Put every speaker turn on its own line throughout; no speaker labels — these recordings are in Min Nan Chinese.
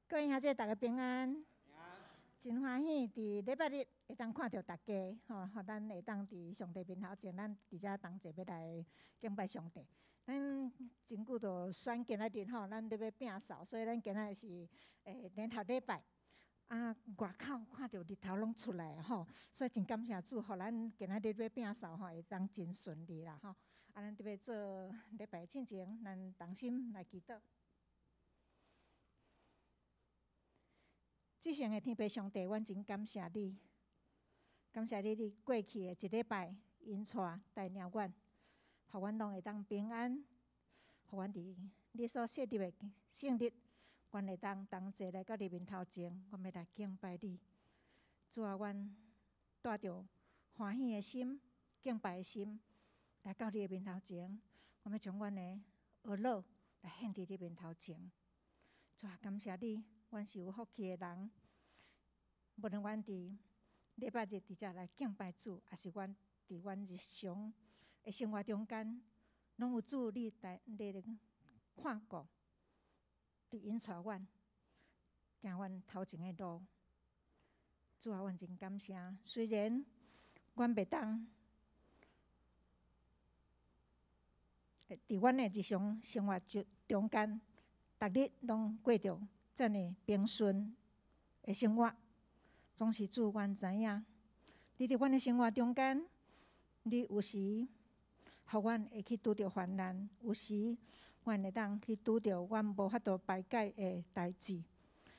各位兄弟，大家平安。真歡喜佇禮拜日會當看著大家，吼，予咱會當佇上帝面頭前，咱佇遮同齊欲來敬拜上帝。咱真久就選今仔日吼，咱咧欲摒掃，所以咱今仔日是聯合禮拜。啊，外口看著日頭攏出來吼，所以真感謝主，予咱今仔日欲摒掃吼，會當真順利啦吼。啊，咱佇欲做禮拜進前，咱同心來祈禱。至聖的天父上帝，阮真感謝你，感謝你，你過去的一禮拜引帶帶領阮，予阮攏會當平安，予阮佇你所設立的聖日，阮會當同齊來到你面頭前，阮欲來敬拜你。主啊，阮帶著歡喜的心、敬拜的心來到你的面頭前，阮欲將阮的哀樂來獻佇你面頭前。主啊，感謝你。阮是有福氣的人，無論阮佇禮拜日佇遮來敬拜主，抑是阮佇阮日常的生活中間，攏有主你帶你咧看顧，佇引帶阮，行阮頭前的路。主啊，阮真感謝。雖然阮袂當佇阮的日常生活中間，逐日攏過著遮爾平順的生活，總是主，阮知影，你佇阮的生活中間，你有時予阮會去拄著患難，有時阮會當去拄著阮無法度排解的代誌。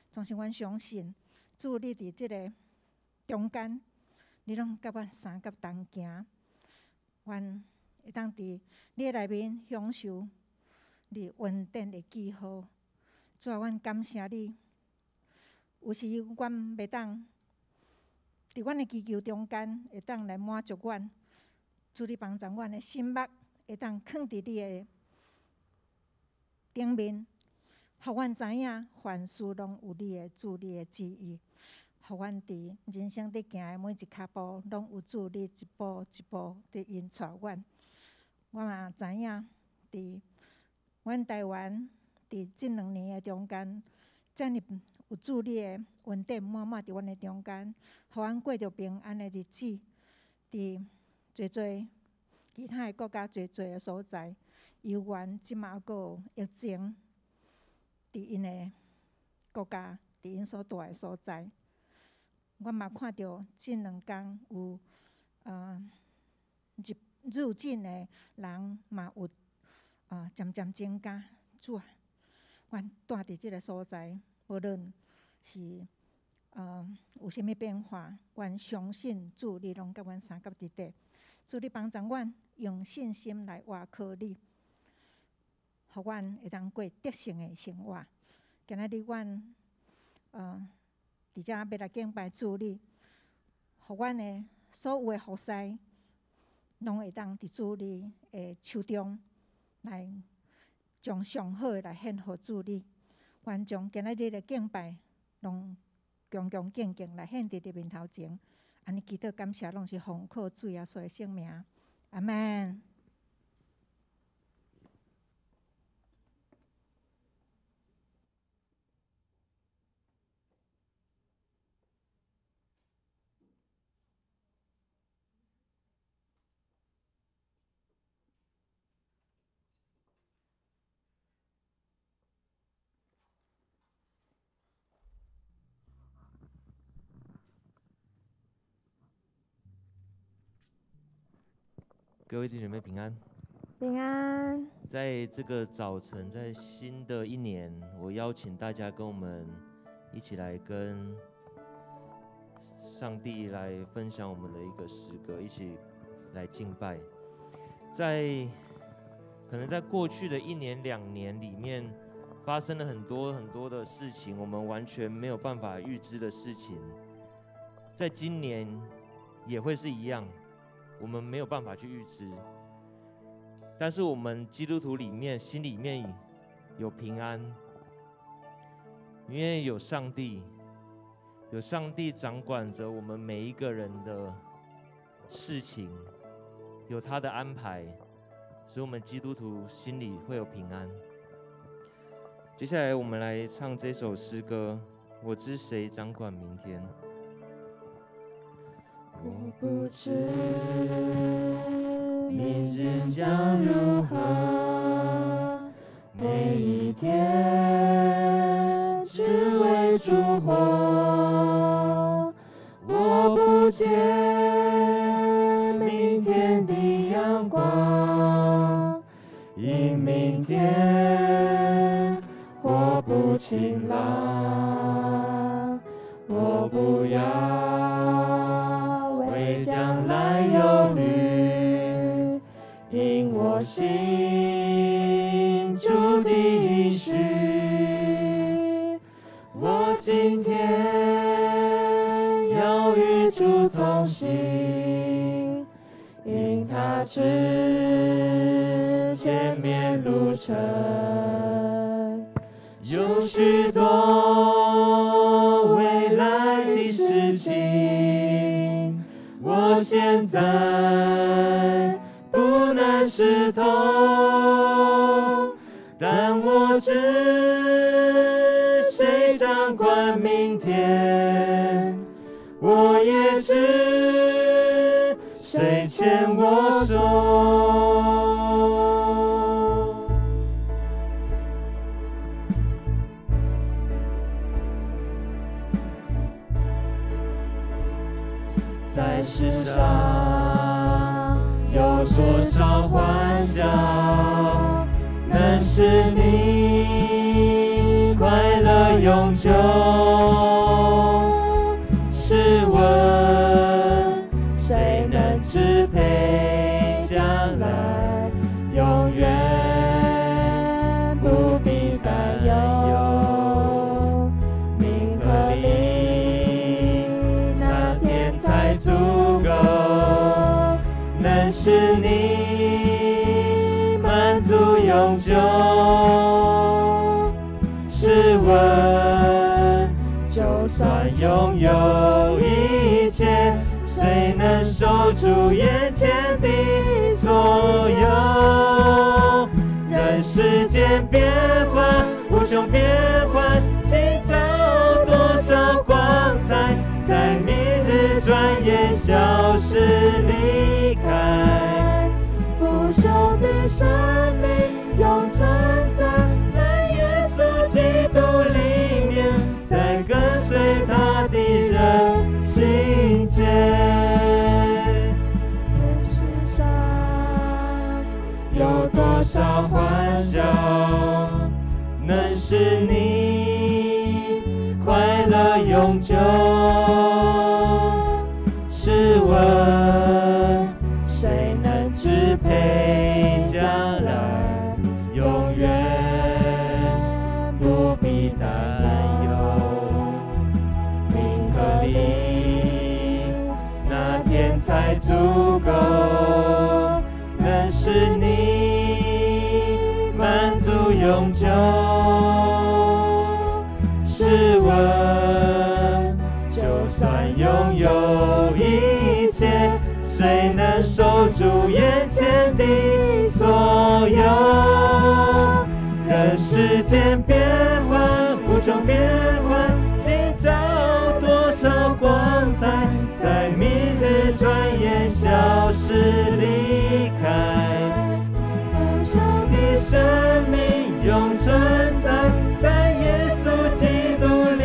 總是阮相信，主你佇這个中間，你攏佮阮相佮同行，阮會當佇你的內面享受你恩典的記號。主啊，阮感謝你。有時阮袂當佇阮的祈求中間，會當來滿足阮。主你幫助阮的心目，會當囥佇你的頂面，予阮知影凡事攏有你的主，你的旨意。予阮佇人生佇行的每一跤步，攏有主你一步一步佇引帶阮。我嘛知影，佇阮台灣。佇這兩年的中間，遮爾有主你的恩典滿滿佇阮的中間，予阮過著平安的日子。佇濟濟其他的國家，濟濟的所在，猶原這馬閣有疫情，佇𪜶的國家，佇𪜶所蹛的所在，阮嘛看著這兩工有入境的人嘛有漸漸增加。主啊！阮蹛佇這个所在，無論是有啥物變化，阮相信主你攏佮阮相佮佇底。主你幫助阮用信心來倚靠你，予阮會當過得勝的生活。今仔日阮佇遮欲來敬拜主你，予阮的所有的服侍，攏會當佇主你的手中來。將上好的來獻予主你，阮將今仔日的敬拜，攏恭恭敬敬來獻佇你面頭前，按呢祈禱感謝，攏是奉靠主耶穌的聖名，阿們。
各位弟兄姐妹平安，
平安。
在這個早晨，在新的一年，我邀請大家跟我們一起來跟上帝來分享我們的一個詩歌，一起來敬拜。在可能在過去的一年兩年裡面，發生了很多很多的事情，我們完全沒有辦法預知的事情，在今年也會是一樣。我們沒有辦法去預知，但是我們基督徒裡面心裡面有平安，因為有上帝，有上帝掌管着我們每一個人的事情，有他的安排，所以我們基督徒心裡會有平安。接下来我们来唱这首诗歌，《我知谁掌管明天》。
我不知明日将如何，每一天只为主活。我不见明天的阳光，因明天或不晴朗。我不要为将来忧虑，因我信主的应许。我今天要与主同行，因他知前面路程有许多未来的事情，我现在不能识透，但我知谁掌管明天，我也知谁牵我手。在世上有多少欢笑，能使你快乐永久？试问谁能支配将来？永远不必担忧，名和利那天才足够，能使你满足永久。试问，就算拥有一切，谁能守住眼前的所有？任世间变幻，无穷变幻，今朝多少光彩，在明日转眼消失离开。
不朽的生命永存在，
在耶稣基督里面，在跟随他的人心间。
人世上
有多少欢笑，能使你快乐永久？试问谁能支配将来？永远不必担忧，名和利那天才足够，能使你满足永久。试问，就算拥有一切，谁能守住眼前的所有？任世间变幻，无穷变幻，今朝多少光彩，在明日转眼消失离开。
不朽
的生命永存在，在耶稣基督里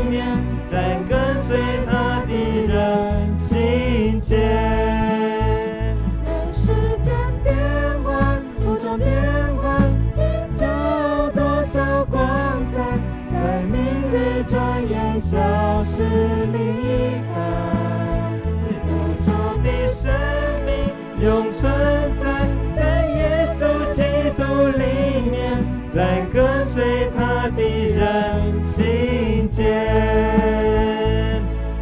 面，在跟随他的人心间。
任世间变幻，无穷变幻，今朝多少光彩，在明日转眼消失离开。
不朽的生命永存在，在耶稣基督里面，在跟随他的人心间。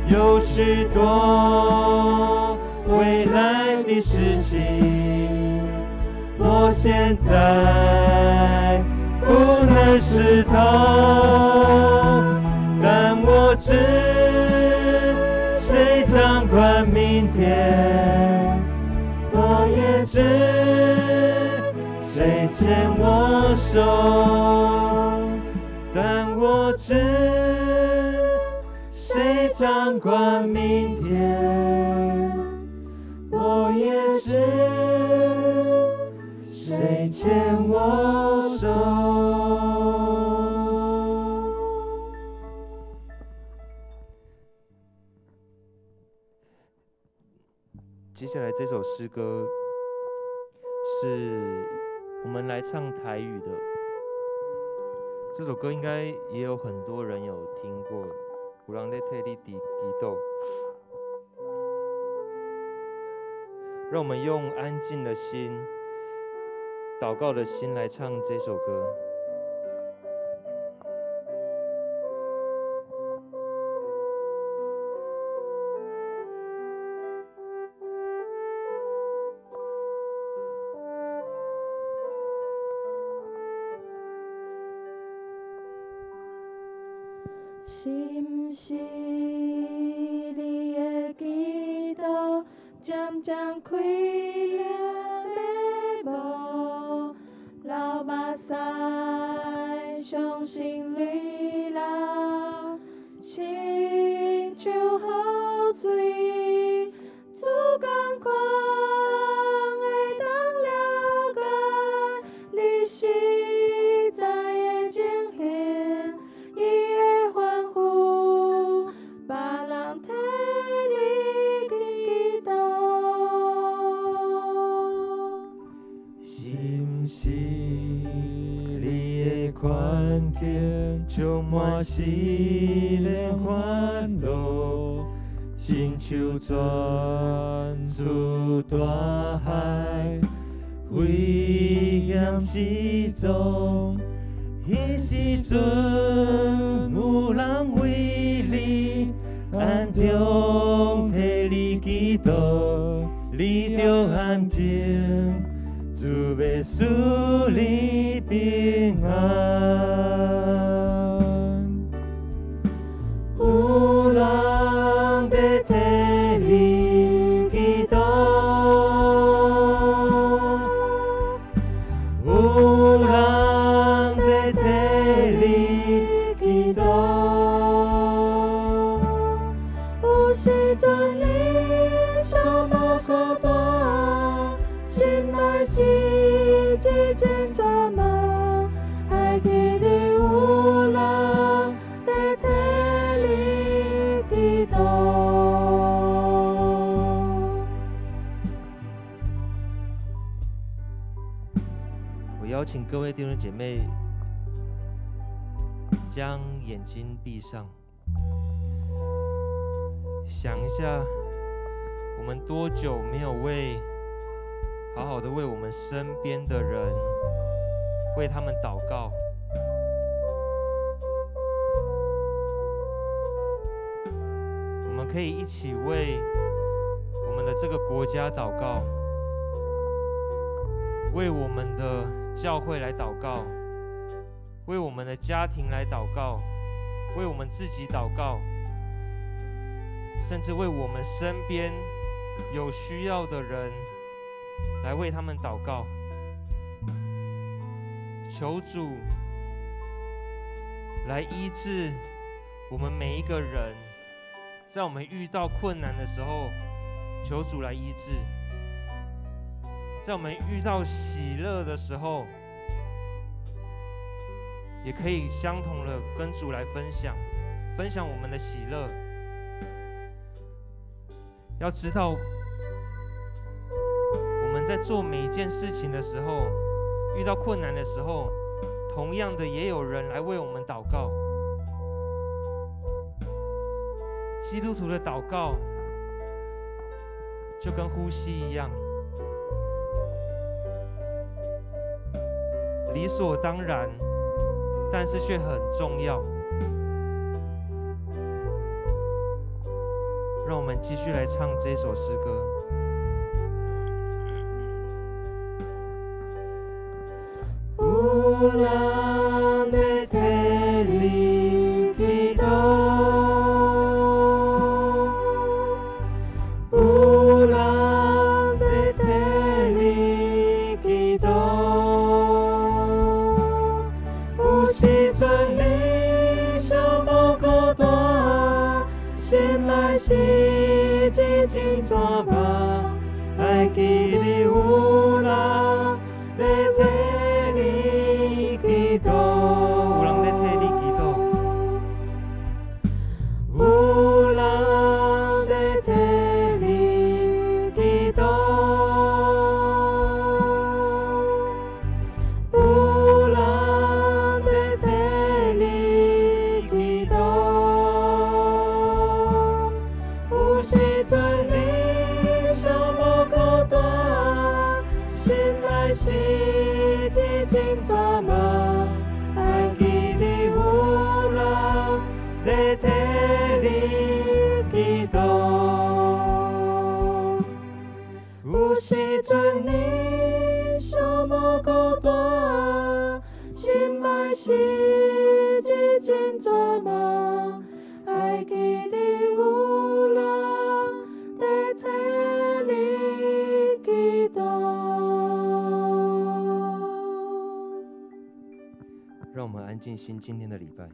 有许多未来的事情，我现在不能识透，但我知谁掌管明天，我也知谁牵我手。我知谁掌管明天，我也知谁牵我手。
接下来这首诗歌是我们来唱台语的。这首歌应该也有很多人有听过，有人在替你祈祷。让我们用安静的心、祷告的心来唱这首歌。
是毋是你的祈祷渐渐开了眉毛，流目屎，伤心泪流，亲像雨水，主仝款会当了解你实在的情形，伊会吩咐别人替你祈祷。
是毋是你的环境充满试炼烦恼，亲像钻出大海，危险四纵。彼时阵有人为你暗中替你祈祷，你著安静，主欲赐你平安。有人在替你祈祷，有人在替你祈祷。
有时阵你想无所伴，心内是一阵绝望，爱记得有人在替你祈祷。
我邀请各位弟兄姐妹将眼睛闭上，想一下，我们多久没有好好的为我们身边的人，为他们祷告？我们可以一起为我们的这个国家祷告，为我们的教会来祷告，为我们的家庭来祷告，为我们自己祷告，甚至为我们身边有需要的人来为他们祷告。求主来医治我们每一个人，在我们遇到困难的时候，求主来医治；在我们遇到喜乐的时候，也可以相同的跟主来分享，分享我们的喜乐。要知道，我们在做每一件事情的时候，遇到困难的时候，同样的也有人来为我们祷告。基督徒的祷告就跟呼吸一样，理所当然，但是却很重要。让我们继续来唱这首诗歌。
有人在替你祈祷，有人在替你祈祷。有时阵你想心內是真真绝望，爱记得有人在替你祈祷，
有人在替你祈祷，
有人在替你祈祷，有人在替你祈祷。有时阵你寂寞孤单，心内是真真绝望，爱记得有人在替你祈祷。有时阵你寂寞孤单，心内是真真绝望，爱记得有人在替你祈祷。
让我们安静心今天的礼拜。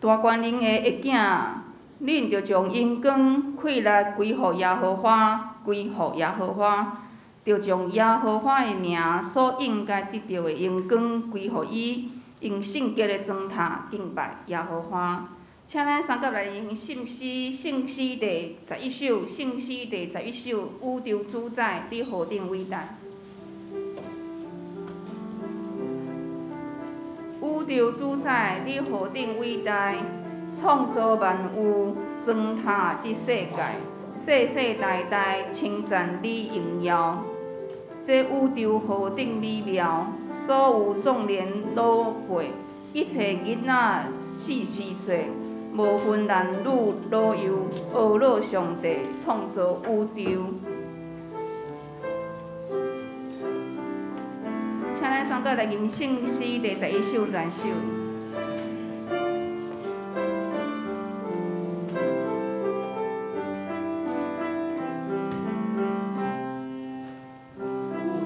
大官人的一囝，恁著将荣光、气力归予耶和华，归予耶和华，著将耶和华的名所应该得著的荣光归予伊，用圣洁的砖塔敬拜耶和华。请咱三甲来用圣诗，圣诗第十一首，圣诗第十一首，宇宙主宰，你何等伟大！宇宙主宰，你何等伟大！创造万有，装塔这世界，世世代代称赞你荣耀。这宇宙何等美妙！所有壮年老辈，一切囡仔四十岁，无分男女老幼，学乐上帝创造宇宙。请咱三个来吟圣诗第十一首全首。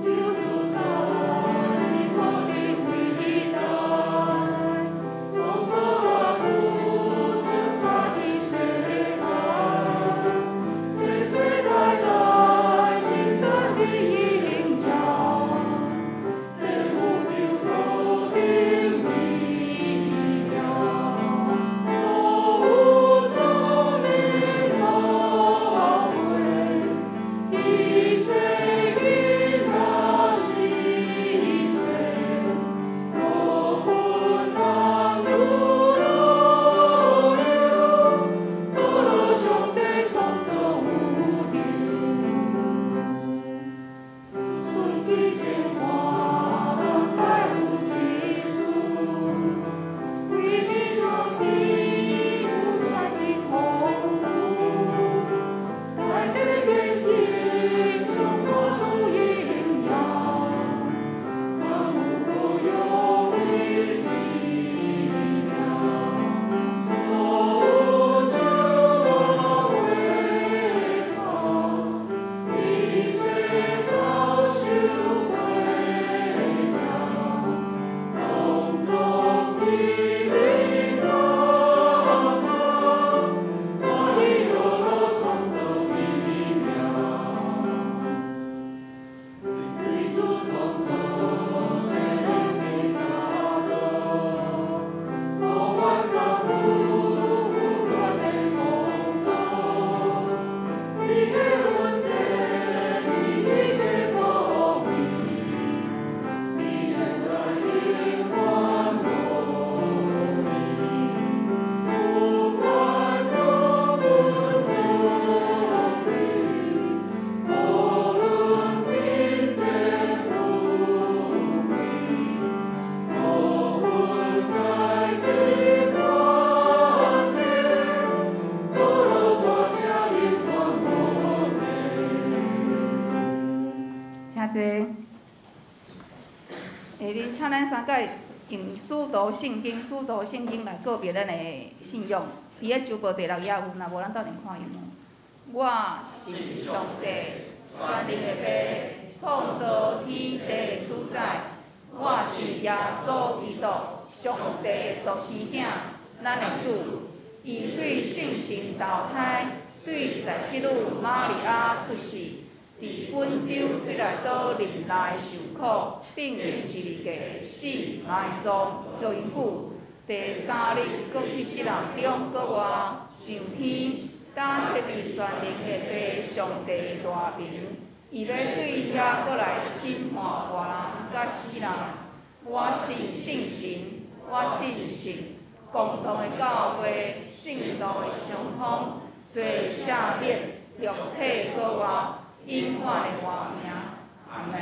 宇
下面請咱三個用使徒聖經、使徒聖經來告別咱的信仰。佇咧周報第六頁有，若無咱鬥陣看英文。我信上帝，全能的父，創造天地的主宰。我是耶穌基督，上帝的獨生囝，咱的主。伊對聖神投胎，對十四女瑪利亞出世，佇本丟彼拉多忍耐受苦，釘十字架死埋葬，落陰府。第三日，閣去死人中閣活，上天，担坐佇全能的父上帝大爿。伊欲對遐閣來審判活人佮死人。我信聖神，我信聖共同的教會，聖徒的相通，罪赦免，肉體閣活，永遠的活命。阿門。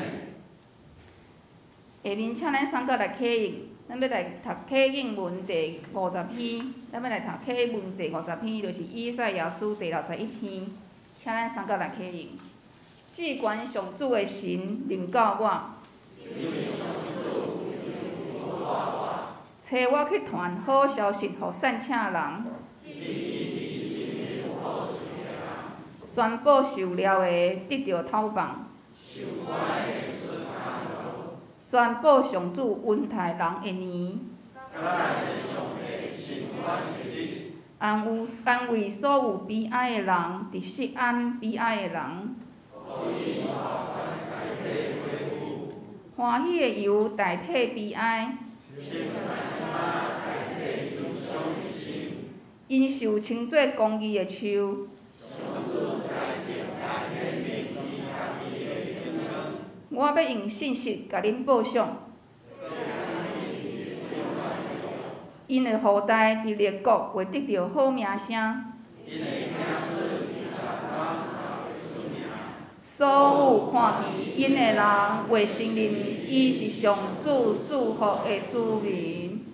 下面請咱三個來啟應，咱欲來讀啟應文第五十篇，咱欲來讀啟應文第五十篇，就是以賽亞書第61篇。請咱三個來啟應。至懸上主的神臨到我，差我去傳好消息予散赤人，宣布受搦的得著透放，宣布上主恩待人的年，安慰所有悲哀的人，直釋安悲哀的人。歡喜的油代替悲哀，𪜶受稱做公義的樹。我欲用信實共恁報賞。𪜶的後代佇列國會得著好名聲。所有看見𪜶的人會承認伊是上主賜福的子民。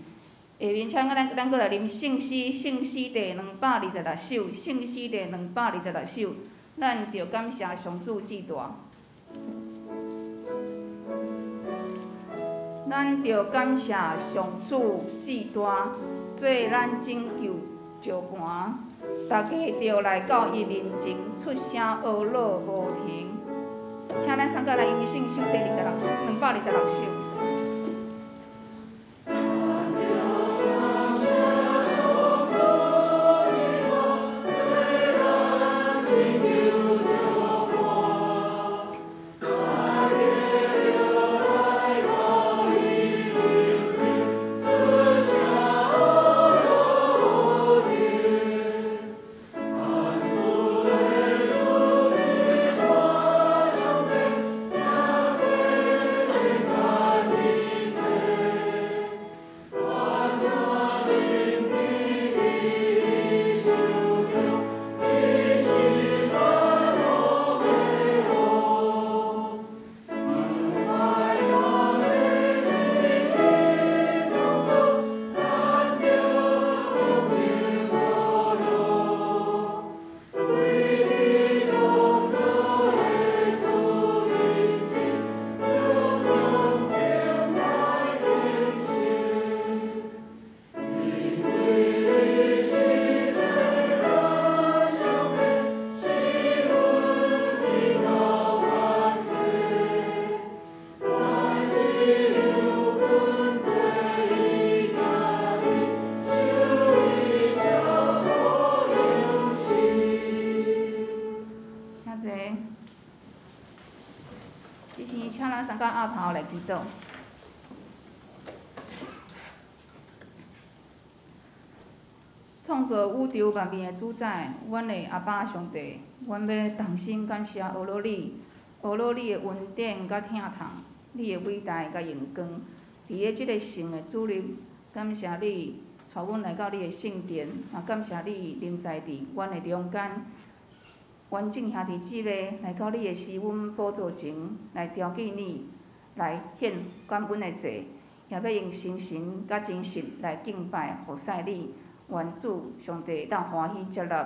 下面請咱閣來啉聖詩，聖詩第226首，聖詩第226首，咱著感謝上主至大。咱著感謝上主至大，做咱拯救石磐。大家著來到伊面前，出聲呵咾無停。請咱三個來吟聖詩第226首。創造宇宙萬物的主宰，阮的阿爸上帝，阮欲同心感謝阿羅你，阿羅你的恩典佮疼痛，你的偉大佮榮光。佇咧這个聖的主日，感謝你帶阮來到你的聖殿，也感謝你臨在佇阮的中間。阮眾兄弟姊妹來到你的施恩寶座前，來朝見你，來獻感恩的祭，也欲用心神佮真實來敬拜服侍你。願主上帝會當歡喜接納，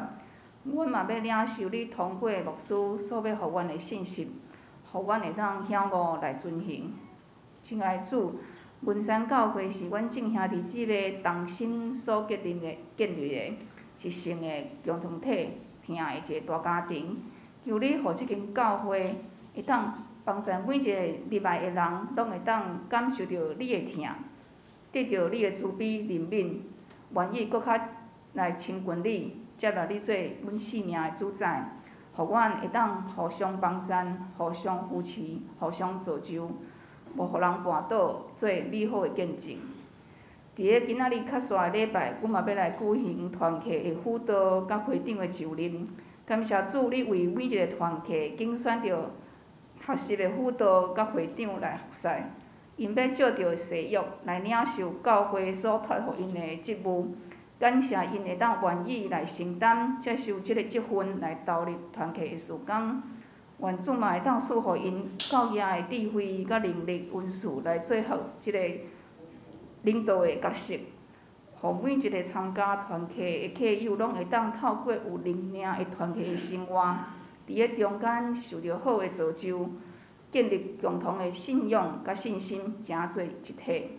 阮嘛欲領受你通過牧師所欲予阮的信息，予阮會當曉悟來遵行。親愛主，文山教會是阮眾兄弟姊妹同心所建立的，是神的共同體，疼的一个大家庭。求你予這間教會會當幫助每一个入來的人，攏會當感受著你的疼，得著你的慈悲憐憫，願意閣較來親近你，接納你做阮性命的主宰，予阮會當互相幫贊、互相扶持、互相造就，無予人跋倒，做美好的見證。佇咧今仔日較紲的禮拜，阮嘛欲來舉行團契的輔導佮會長的就任。感謝主，你為每一个團契揀選著學習的輔導佮會長來服侍。𪜶欲照著誓約來領受教會所託予𪜶的職務，感謝𪜶會當願意來承擔、接受這个職分來投入團契的事工。願主嘛會當賜予𪜶夠額的智慧佮能力、恩賜來做好這个領導的角色，予每一个參加團契的客友攏會當透過有靈命的團契的生活，佇咧中間受著好的造就，建立共同的信仰佮信心，成做一體。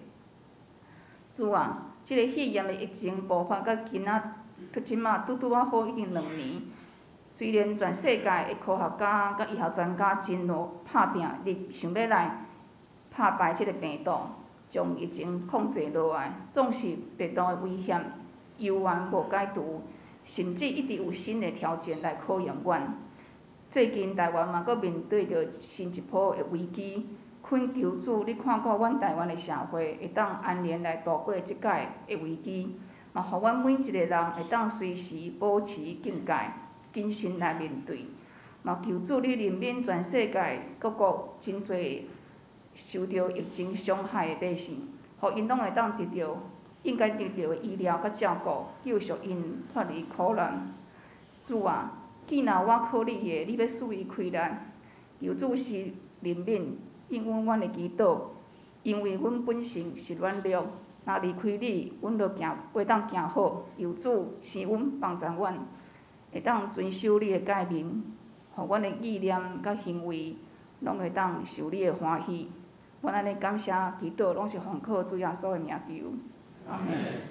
主啊，這个肺炎的疫情爆發到今仔到這馬拄拄仔好已經2年。雖然全世界的科學家佮醫學專家真努拍拚力，想欲來拍敗這个病毒，將疫情控制落來，總是病毒的危險猶原無解除，甚至一直有新的挑戰來考驗阮。最近台灣嘛，閣面對著新一波的危機，懇求主，你看顧阮台灣的社會，會當安然來度過這擺的危機，嘛，予阮每一个人會當隨時保持警戒，謹慎來面對。嘛，求主你憐憫全世界各國真濟受著疫情傷害的百姓，予𪜶攏會當得著應該得著的醫療佮照顧，救贖𪜶脫離苦難。主啊，囝若倚靠你的，你欲賜伊氣力。求主施憐憫，應允阮的祈禱，因為阮本性是軟弱，若離開你，阮就行袂當行好。求主生阮幫助阮，會當遵守你的誡命，予阮的意念佮行為攏會當受你的歡喜。阮按呢感謝祈禱，攏是奉靠主耶穌的名求。阿們。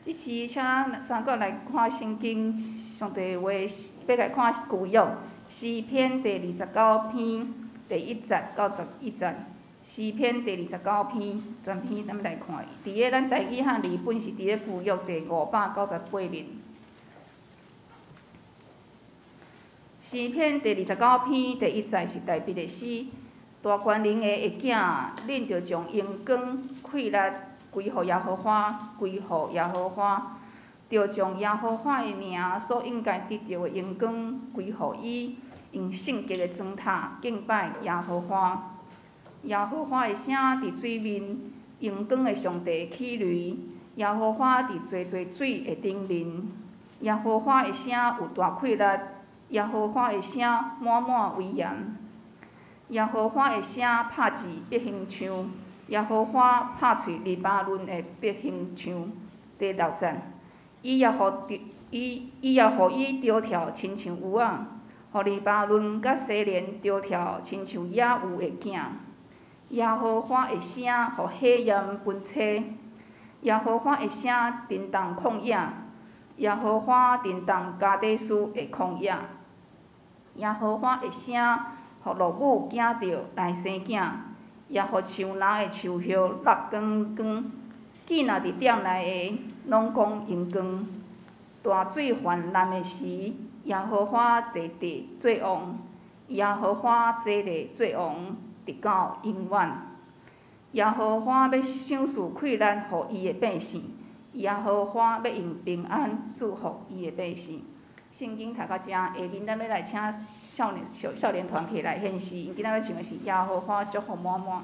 這次請咱三個來看聖經，上帝話欲來看舊約詩篇第29篇第1節到11節。詩篇第29篇全篇咱來看。佇咧咱台語漢字本是佇咧舊約第598頁。詩篇第29篇第1節是大衛的詩，大權能的的囝，恁著將榮光、氣力歸予耶和華，歸予耶和華，著將耶和華的名所應該得著的榮光歸予伊，用聖潔的磚塔敬拜耶和華。耶和華的聲佇水面，榮光的上帝起雷。耶和華佇濟濟水的頂面，耶和華的聲有大氣力，耶和華的聲滿滿威嚴。耶和華的聲拍舌必興唱，耶和華拍喙黎巴嫩的必興唱。第6節，伊也予伊也予伊著跳，親像牛仔，予黎巴嫩佮西連著跳，親像野牛的囝。耶和華的聲予火焰分叉，耶和華的聲震動曠野，耶和華震動加底斯的曠野。耶和華的聲予落母驚著來生囝，也予樹林的樹葉落光光。囝若佇店內的，攏講榮光。大水泛濫的時，耶和華坐地做王，耶和華坐地做王，直到永遠。耶和華欲賞賜氣力予伊的百姓，耶和華欲用平安賜福伊的百姓。聖經讀到遮，下面咱欲來請少年少少年團起來獻詩，𪜶今仔欲唱的是耶和華祝福滿滿。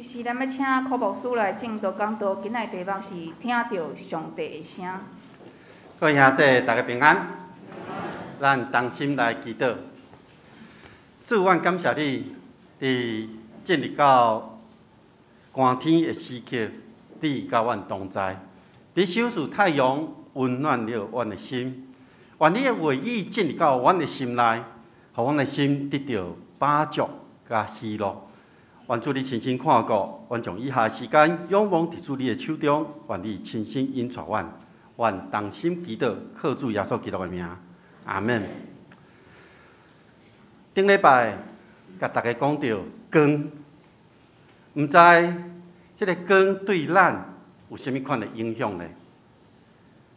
这时，咱欲请柯牧师来证道讲道，今仔的题目是听著上帝的声。
各位兄弟，大家平安。咱同心来祈祷。主，阮感谢你，伫进入到寒天的时刻，你佮阮同在。你賞赐太阳，温暖了阮的心。愿你的话语进入到阮的心内，予阮的心得著饱足佮喜乐。愿主你亲身看顾，阮将以下时间仰望伫主你的手中，愿你亲身引带阮，愿同心祈祷，靠主耶稣基督的名，阿们。顶礼拜共大家讲著光，毋知这个光对咱有啥物款的影响呢？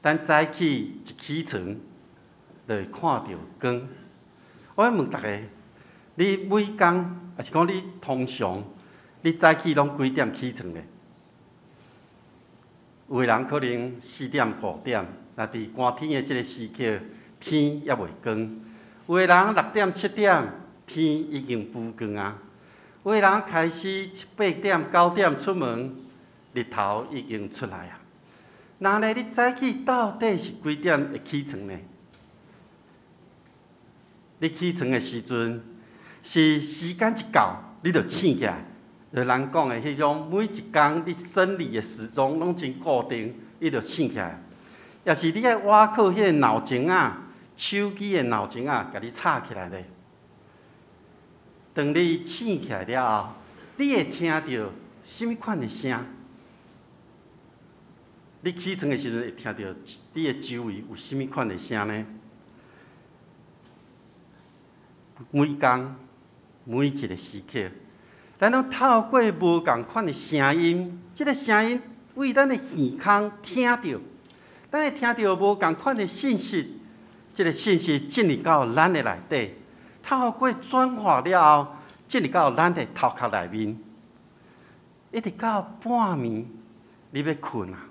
咱早起一起床，就会看著光。我欲问大家，你每工，抑是讲你通常，你早起拢几点起床的？有的人可能4点、5点，若伫寒天的这个时刻，天犹未光；有的人6点、7点，天已经浮光啊；有的人开始7、8点、9点出门，日头已经出来啊。那呢，你早起到底是幾點會起床呢？你起床的時陣，是時間一到，你就醒起來。就人講的彼種，每一工你生理的時鐘攏真固定，你就醒起來。抑是你愛倚靠彼个鬧鐘仔，手機的鬧鐘仔，共你吵起來咧。當你醒起來了後，你會聽著啥物款的聲？你起床的時陣會聽著你的周圍有啥物款的聲呢？每工每一個時刻，咱攏透過無仝款的聲音，這個聲音為咱的耳孔聽著，咱會聽著無仝款的信息，這個信息進入到咱的內底，透過轉化了後，進入到咱的頭殼內面，一直到半暝，你欲睏啊！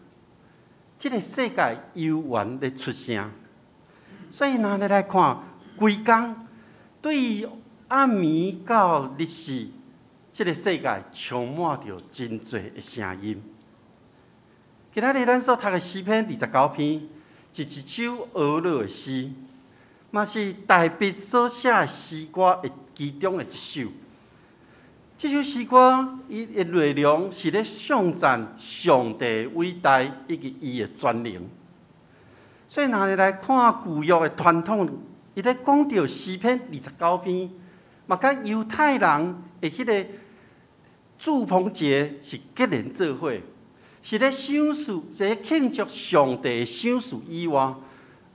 這個世界猶原咧出聲，所以若你來看，規工對暗暝到日時，這個世界充滿著真濟的聲音。今仔日咱所讀的詩篇29篇，是一首哀樂的詩，嘛是大衛所寫的詩歌的其中的一首。這首詩歌，伊的內容是咧頌讚上帝偉大以及伊的全能。所以，若你來看舊約的傳統，伊咧講著詩篇二十九篇，嘛佮猶太人的彼個住棚節是結連做伙，是咧賞賜，是咧慶祝上帝賞賜以外，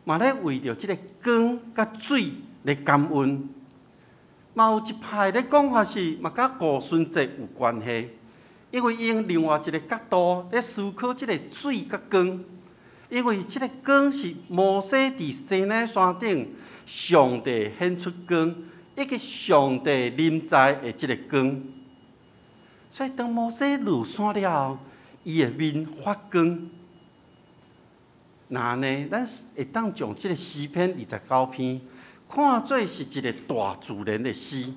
嘛咧為著這個光佮水來感恩。嘛有一派咧講法是，嘛佮五旬節有關係，因為用另外一個角度咧思考這個水佮光，因為這個光是摩西佇西奈山頂上帝顯出光，以及上帝臨在的這個光。所以當摩西落山了後，伊的面發光。那呢，咱會當將這個詩篇二十九篇看做是一個大自然的詩。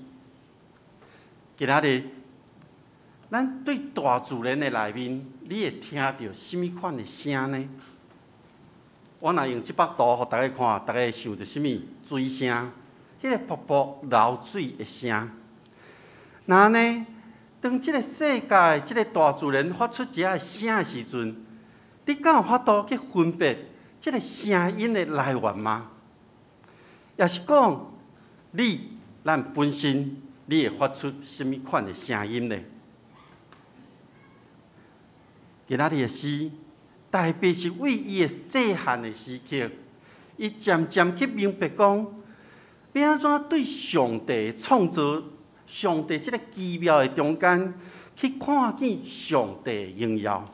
今仔日，咱對大自然的內面，你會聽著啥物款的聲呢？我若用這幅圖予大家看，大家會想著啥物？水聲，彼個瀑布流水的聲。那呢，當這個世界、這個大自然發出這个聲的時陣，你敢有法度去分別這個聲音的來源嗎？抑是講，你咱本身，你會發出啥物款的聲音呢？今仔日的詩，特別是為伊的細漢的時刻，伊漸漸去明白講，欲按怎對上帝創造、上帝這個奇妙的中間，去看見上帝的榮耀。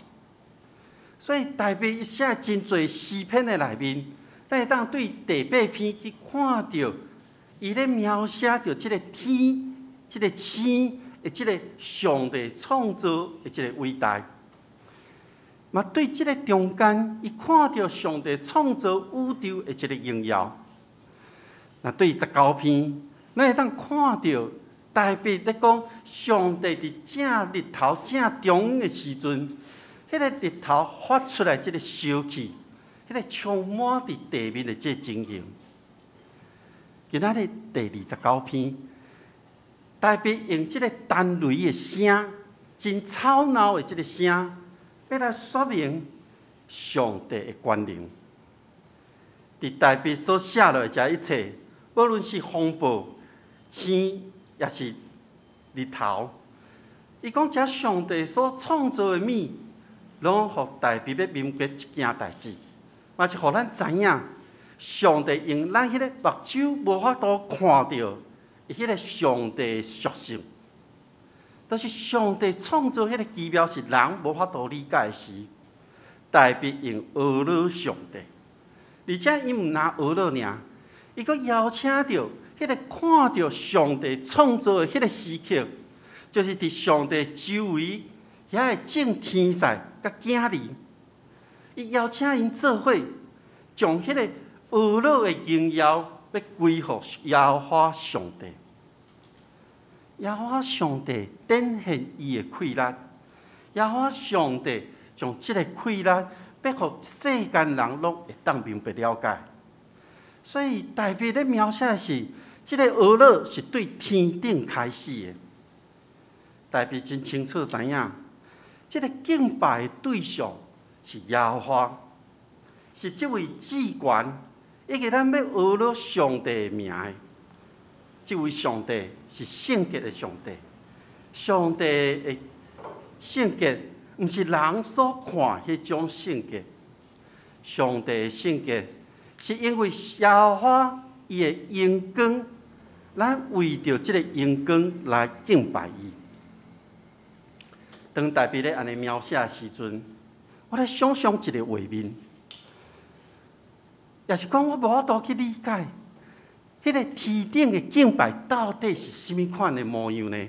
所以，大衛伊寫真濟詩篇的內面，咱會當對第八篇去看著，伊咧描寫著這個天、這個星的這個上帝創造的這個偉大。嘛，對這個中間，伊看著上帝創造宇宙的這個榮耀。若對19篇，咱會當看著大衛咧講上帝佇正日頭正中午的時陣，彼個日頭發出來這個燒氣，彼個充滿佇地面的這個情形。今仔日第29篇，大衛用這個彈雷的聲，真吵鬧的這個聲，欲來說明上帝的權能。佇大衛所寫落來這一切，無論是風暴、星，抑是日頭，伊講這上帝所創造的物，攏予大衛欲明白一件代誌，嘛是予咱知影，上帝用咱彼個目睭無法度看著彼個上帝屬性，就是上帝創造彼個奇妙是人無法度理解時，大衛用呵咾上帝，而且伊毋但呵咾爾，伊閣邀請著彼個看著上帝創造的彼個時刻，就是佇上帝周圍遐個眾天使佮囝兒，伊邀請𪜶做伙，將彼個呵咾的榮耀欲歸予耶和華上帝。耶和華上帝展現伊的氣力，耶和華上帝將這個氣力欲予世間人攏會當明白了解。所以大衛咧描寫的是，這个哀樂是對天頂開始的。大衛真清楚知影，這个敬拜的對象是耶和華，是這位至懸，以及咱欲哀樂上帝的名的。這位上帝是聖潔的上帝，上帝的聖潔毋是人所看彼種聖潔，上帝的聖潔是因為耶和華伊的榮光，咱為著這个榮光來敬拜伊。當大衛咧按呢描寫的時陣，我咧想像一个畫面，也是講我無法度去理解，彼个天頂的敬拜到底是啥物款的模樣呢？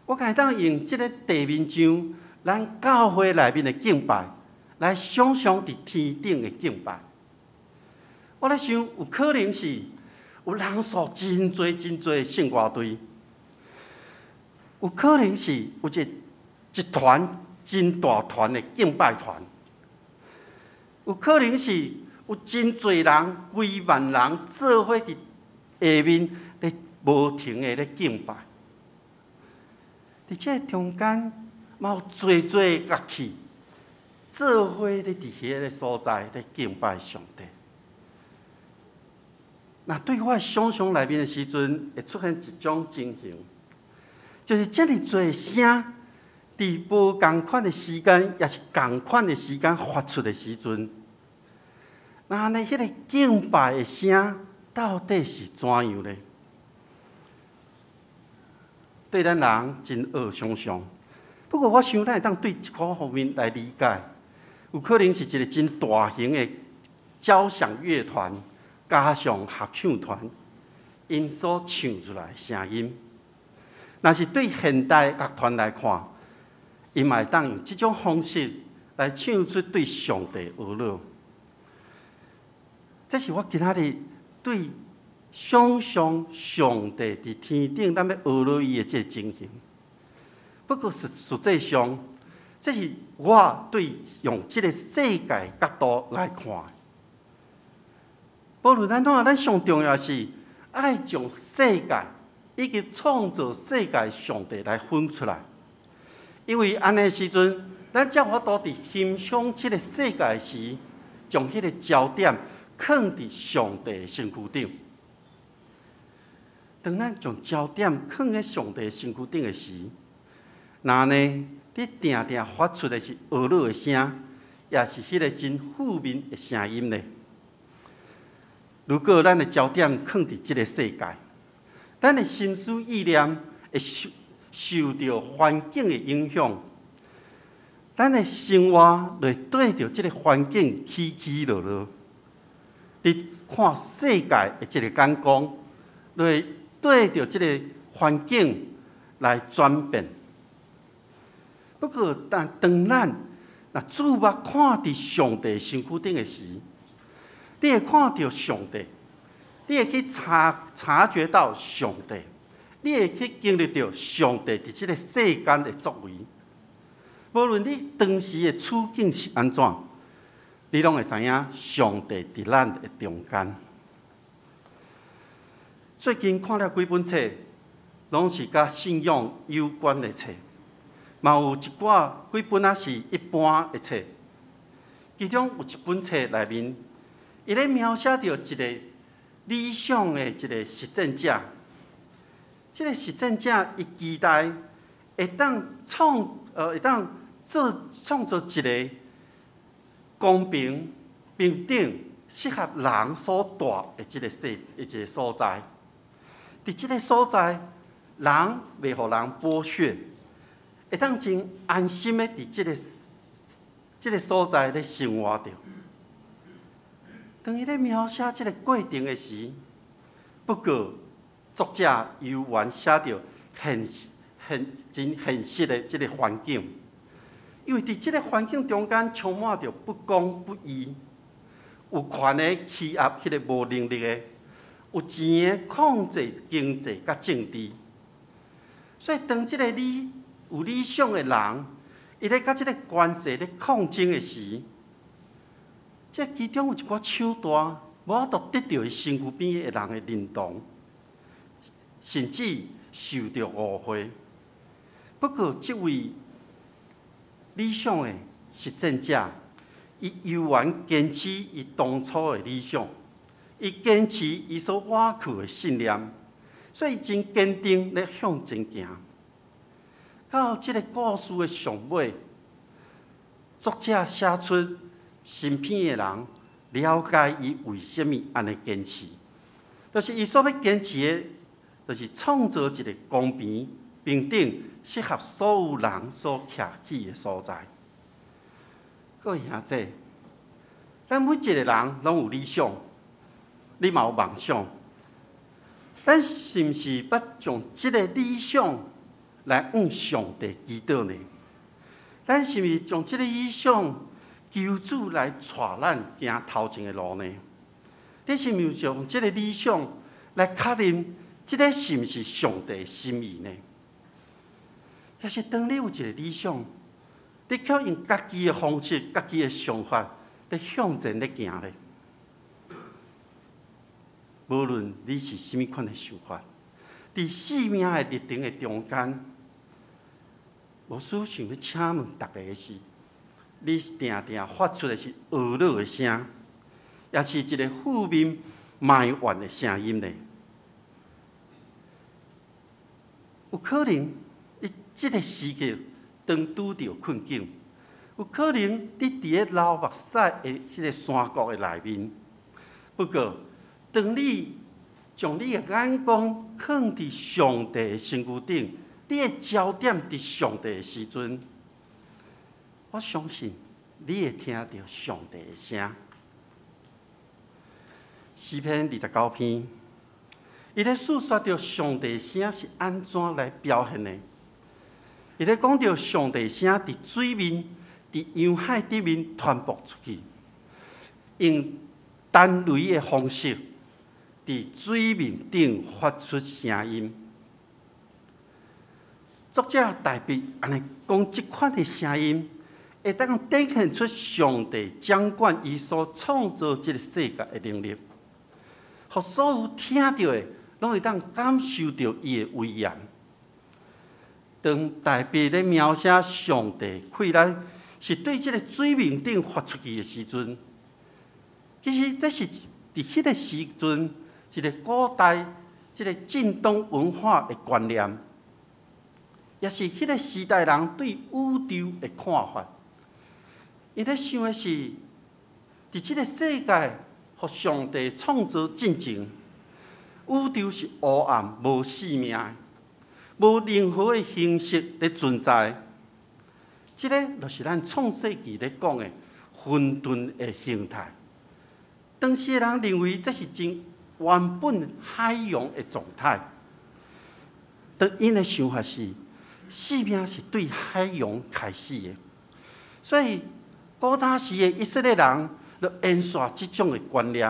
我會當用這个地面上咱教會內面的敬拜來想像佇天頂的敬拜。我咧想，有可能是有人數真濟真濟的聖歌隊，有可能是有一團真大團的敬拜團，有可能是有真濟人幾萬人做伙佇下面咧無停的咧敬拜。佇這个中間，嘛有濟濟樂器做伙咧佇彼个所在咧敬拜上帝。若對我的想像內面的時陣，會出現一種情形，就是遮爾濟聲，佇無仝款的時間，抑是仝款的時間發出的時陣，那按呢，彼个敬拜的聲到底是怎樣呢？對咱人真惡想像。不過我想咱會當對一個方面來理解，有可能是一個真大型的交響樂團加上合唱團，𪜶所唱出來的聲音。若是對現代樂團來看，𪜶嘛會當用這種方式來唱出對上帝的哀樂。這是我今仔日對想像上帝佇天頂，咱欲哀樂伊的這个情形。不過實際上，這是我對用這个世界角度來看。無論按怎，咱上重要是愛將世界以及創造世界上帝來分出來。因為按呢時陣，咱才有法度佇欣賞這个世界時，將彼个焦點囥佇上帝的身軀頂。當咱將焦點囥佇上帝的身軀頂的時，那呢，你定定發出的是哀樂的聲，抑是彼个真負面的聲音呢？如果咱的焦點囥佇這个世界，咱的心思意念會受著環境的影響，咱的生活就會對著這个環境起起落落。你看世界的這个眼光，就會對著這个環境來轉變。不過，但當咱若注目看佇上帝身軀頂的時，你會看著上帝，你會去察覺到上帝，你會去經歷著上帝佇這个世間的作為。無論你當時的處境是按怎，你攏會知影上帝佇咱的中間。最近看了幾本冊，攏是佮信仰有關的冊，嘛有一寡幾本仔是一般的冊。其中有一本冊內面，伊咧描寫著一个理想的一个實踐者。這个實踐者伊期待會當創造一个公平、平等、適合人所住的這个世一个所在。佇這个所在，人袂予人剝削，會當真安心的佇這个所在咧生活著。當伊咧描寫這个過程的時，不過作者猶原寫著真現實的這个環境，因為佇這个環境中間充滿著不公不義，有權的欺壓彼个無能力的，有錢的控制經濟佮政治。所以當這个有理想的人，伊伊咧佮這个權勢咧抗爭的時，這其中有一寡手段，無法度得著伊身軀邊的人的認同，甚至受著誤會。不過，這位理想的實踐者，伊猶原堅持伊當初的理想，伊堅持伊所倚靠的信念，所以真堅定咧向前行。到這个故事的上尾，作者寫出身邊的人了解伊為啥物按呢堅持，就是伊所欲堅持的，就是創造一个公平、平等、適合所有人所徛起的所在。各位兄弟，咱每一个人攏有理想，你嘛有夢想，咱是毋是捌將這个理想來向上帝祈禱呢？咱是毋是將這个理想求主來帶咱行頭前的路呢？你是毋是將這个理想來確認，這个是毋是上帝的心意呢？抑是當你有一个理想，你卻用家己的方式、家己的想法，咧向前咧行咧？無論你是啥物款的想法，佇生命的歷程的中間，牧師想欲請問大家的是，你定定發出的是懊惱的聲，抑是一個負面埋怨的聲音呢？有可能你這个時刻當拄著困境，有可能你佇咧流目屎的彼个山谷的內面。不過，當你將你的眼光放佇上帝的身軀頂，你的焦點佇上帝的時陣，我相信你會聽著上帝的聲。詩篇29篇，伊咧訴說著上帝聲是按怎來表現的。伊咧講著上帝聲佇水面、佇洋海頂面傳播出去，用彈雷的方式佇水面頂發出聲音。作者大衛按呢講這款的聲音，會當展現出上帝掌管伊所創造這个世界的能力，予所有聽著的攏會當感受著伊的威嚴。當大衛咧描寫上帝氣力是對這个水面頂發出去的時陣，其實這是佇彼个時陣一个古代這个近東文化的觀念，也是彼个時代人對宇宙的看法。𪜶咧想的是，佇這个世界，予上帝創造進前，宇宙是黑暗無生命的，無任何的形式咧存在。這个就是咱創世紀咧講的混沌的形態。當時的人認為這是真原本海洋的狀態。當𪜶的想法是，生命是對海洋開始的，所以古早時的以色列人就延續這種的觀念，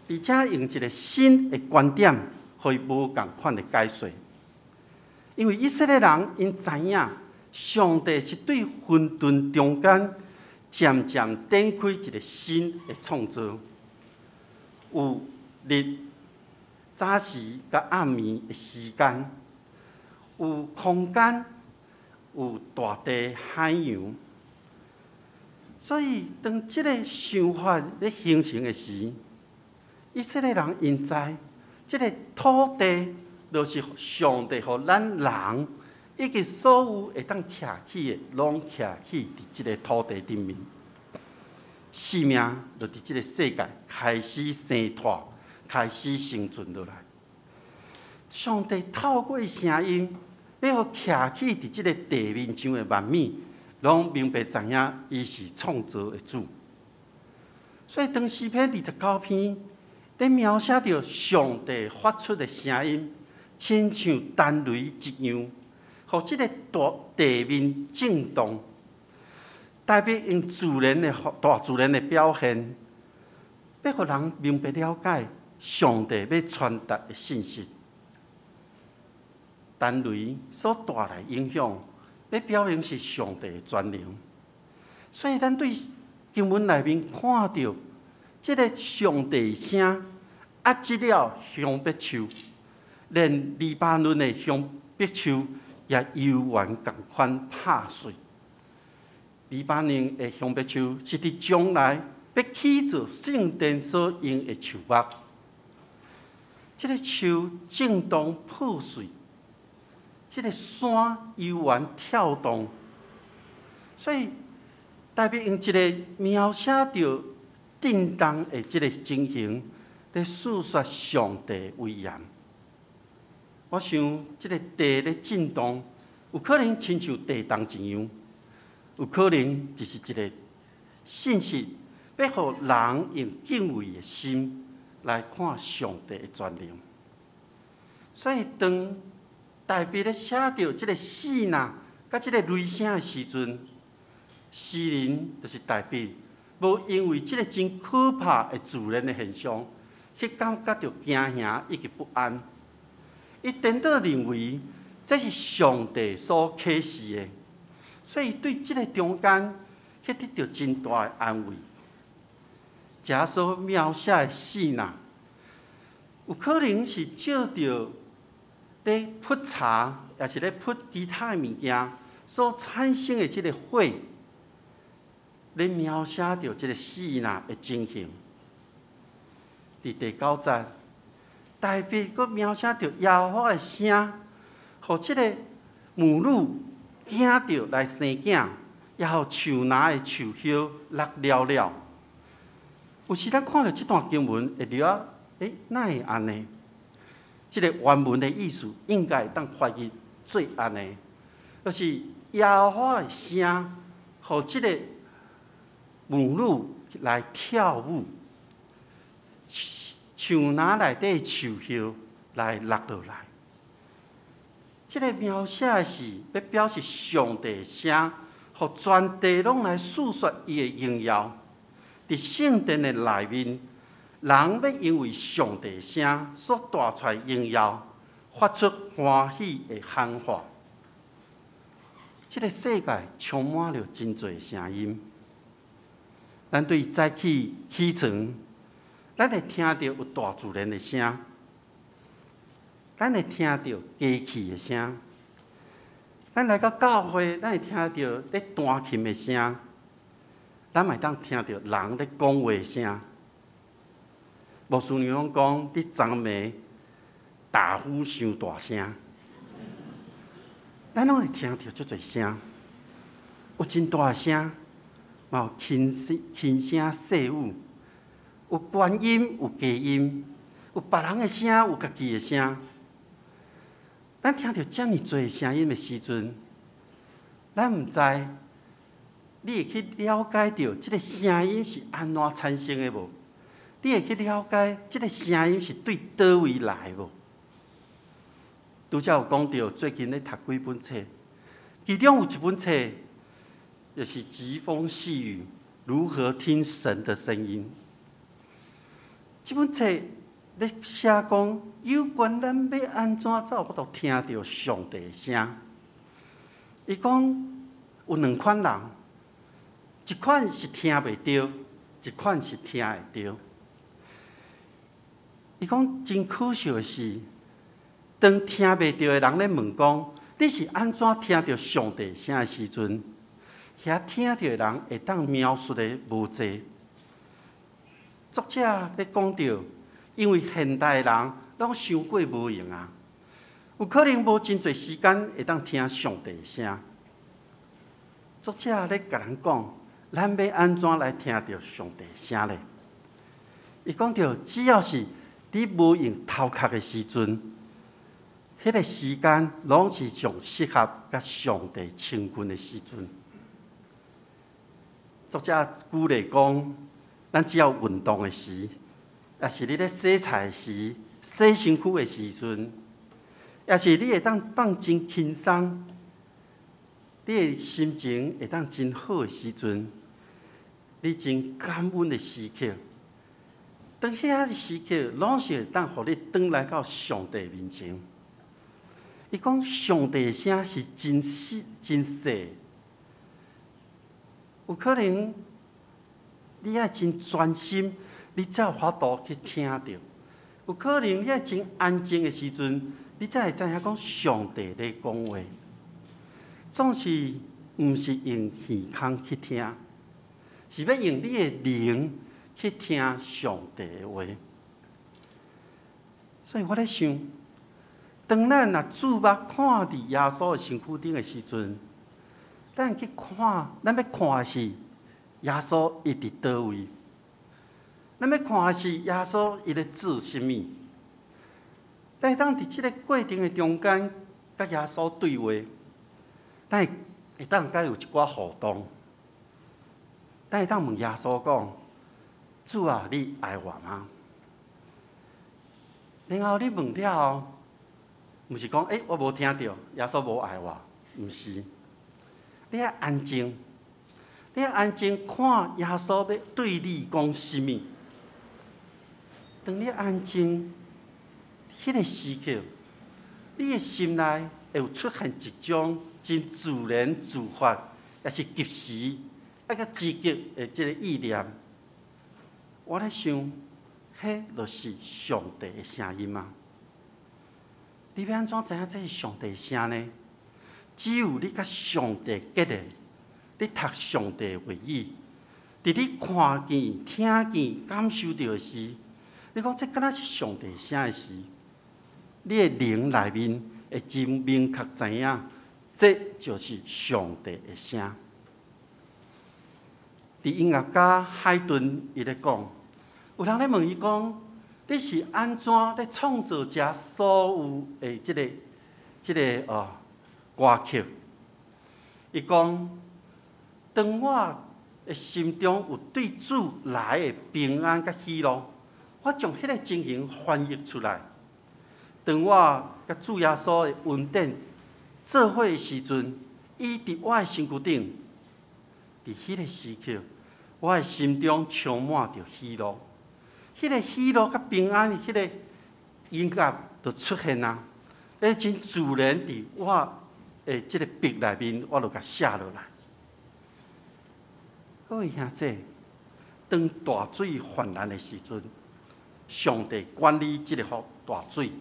而且用一个新的觀點，予伊無仝款的解說。因為以色列人𪜶知影，上帝是對混沌中間漸漸展開一个新的創造，有日、早時佮暗暝的時間，有空間，有大地海洋。所以，當這个想法咧形成的時，以色列人𪜶知，這个土地就是上帝予咱人以及所有會當徛起的，攏徛起佇這个土地頂面。生命就佇這个世界開始生湠，開始生存落來。上帝透過聲音，欲予徛起佇這个地面上的萬物，攏明白知影伊是創造的主。所以當詩篇29篇咧描寫著上帝發出的聲音，親像彈雷一樣，予這個大地面震動。大衛用自然的大自然的表現，欲予人明白了解上帝欲傳達的信息。彈雷所帶來影響，欲表明是上帝的全能。所以咱對經文內面看著這个上帝聲壓制了香柏樹，連黎巴嫩的香柏樹也猶原仝款拍碎。黎巴嫩的香柏樹是佇將來欲起造聖殿所用的樹木。這个樹震動破碎，這个山猶原跳動，所以大衛用一个描寫著震動的這个情形，咧訴說上帝威嚴。我想這个地咧震動，有可能親像地動一樣，有可能就是一个信息，欲予人用敬畏的心來看上帝的全能。所以當大衛咧寫著這个四若佮這个雷聲的時陣，詩人就是大衛，無因為這个真可怕的自然的現象，去感覺著驚嚇以及不安。伊顛倒認為這是上帝所啟示的，所以對這个中間去得著真大的安慰。這所描寫的四若，有可能是借著咧潑茶，抑是咧潑其他的物件所產生的這个火，咧描寫著這个四若的情形。佇第九節，大衛閣描寫著耶和華的聲，予這个母女驚著來生囝，也予樹林的樹葉落了了。有時咱看著這段經文，會了欸，哪會按呢？這个原文的意思應該會當翻譯做按呢，就是耶和華的聲，予這个母女來跳舞，樹林內底樹葉來落落來。這个描寫的是欲表示上帝的聲，予全地攏來訴說伊的榮耀。佇聖殿的內面，人欲因為上帝聲所帶出來榮耀，發出歡喜的喊話。這个世界充滿了真濟聲音。咱對早起起床，咱會聽著有大自然的聲，咱會聽著機器的聲。咱來到教會，咱會聽著咧彈琴的聲。咱嘛會當聽著人咧講話聲。牧師娘講，你昨暝打呼傷大聲，咱攏會聽著足濟聲，有真大聲，嘛有輕聲輕聲細語，有高音有低音，有別人的聲，有家己的聲。咱聽著遮爾濟聲音的時陣，咱毋知你會去了解著這个聲音是按怎產生的無？你會去了解這个聲音是對佗位來無？拄才有講著最近咧讀幾本冊，其中有一本冊就是《疾風細雨：如何聽神的聲音》。這本冊咧寫講有關咱欲按怎才有法度聽著上帝的聲。伊講有兩款人，一款是聽袂著，一款是聽會著。伊講真可笑的是，當聽袂著的人咧問講你是按怎聽著上帝聲的時陣，遐聽著的人會當描述的無濟。作者咧講著，因為現代人攏傷過無閒啊，有可能無真濟時間會當聽上帝聲。作者咧共人講，咱欲按怎來聽著上帝聲咧？伊講著，只要是你無用頭殼的時陣，彼個時間攏是上適合佮上帝親近的時陣。作者舉例講，咱只要運動的時，抑是你咧洗菜時、洗身軀的時陣，抑是你會當放真輕鬆，你的心情會當真好的時陣，你真感恩的時刻，當遐个時刻，攏是會當予你轉來到上帝面前。伊講上帝的聲是真細真細，有可能你愛真專心，你才有法度去聽著。有可能你愛真安靜的時陣，你才會知影講上帝咧講話。總是毋是用耳孔去聽，是欲用你的靈去聽上帝的話。所以我咧想，當咱若注目看佇耶穌的身軀頂的時陣，咱去看，咱欲看的是耶穌伊佇佗位，咱欲看的是耶穌伊咧做啥物。咱會當佇這个過程的中間，佮耶穌對話，咱會當佮伊有一寡互動。咱會當問耶穌講：主啊，你愛我嗎？然後你問了後，毋是講欸，我無聽著，耶穌無愛我，毋是。你愛安靜，你愛安靜看耶穌欲對你講啥物。當你安靜，彼个時刻，你的心內會有出現一種真自然自發，也是及時啊閣積極的這个意念。我咧想，彼就是上帝的聲音啊！你欲按怎知影這是上帝的聲呢？只有你佮上帝結連，你讀上帝的話語，佇你看見、聽見、感受著的時，你講這敢若是上帝聲的時，你的靈內面會真明確知影，這就是上帝的聲。佇音樂家海頓伊咧講，有人咧問伊講，你是按怎咧創造這所有的這个歌曲？伊講，當我的心中有對主來的平安佮喜樂，我將彼个情形翻譯出來。當我佮主耶穌的恩典做伙的時陣，伊佇我的身軀頂，佇彼个時刻，我的心中充滿著喜樂。彼个喜樂佮平安，彼个音樂就出現啊！咧真自然佇我的這个筆內面，我就共寫落來。各位兄弟，當大水泛濫的時陣，上帝管理這个幅大水。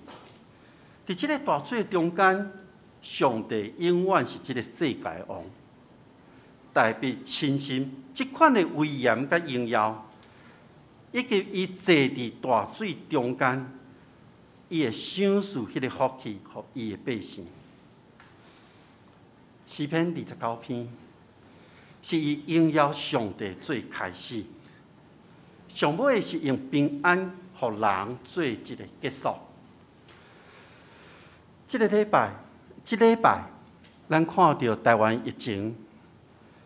佇這个大水中間，上帝永遠是這个世界的王。大衛親身這款的威嚴佮榮耀，以及伊坐佇大水中間，伊會賞賜彼个福氣予伊的百姓。詩篇29篇是以榮耀上帝做開始，上尾是用平安予人做一个結束。這个禮拜，咱看著台灣疫情，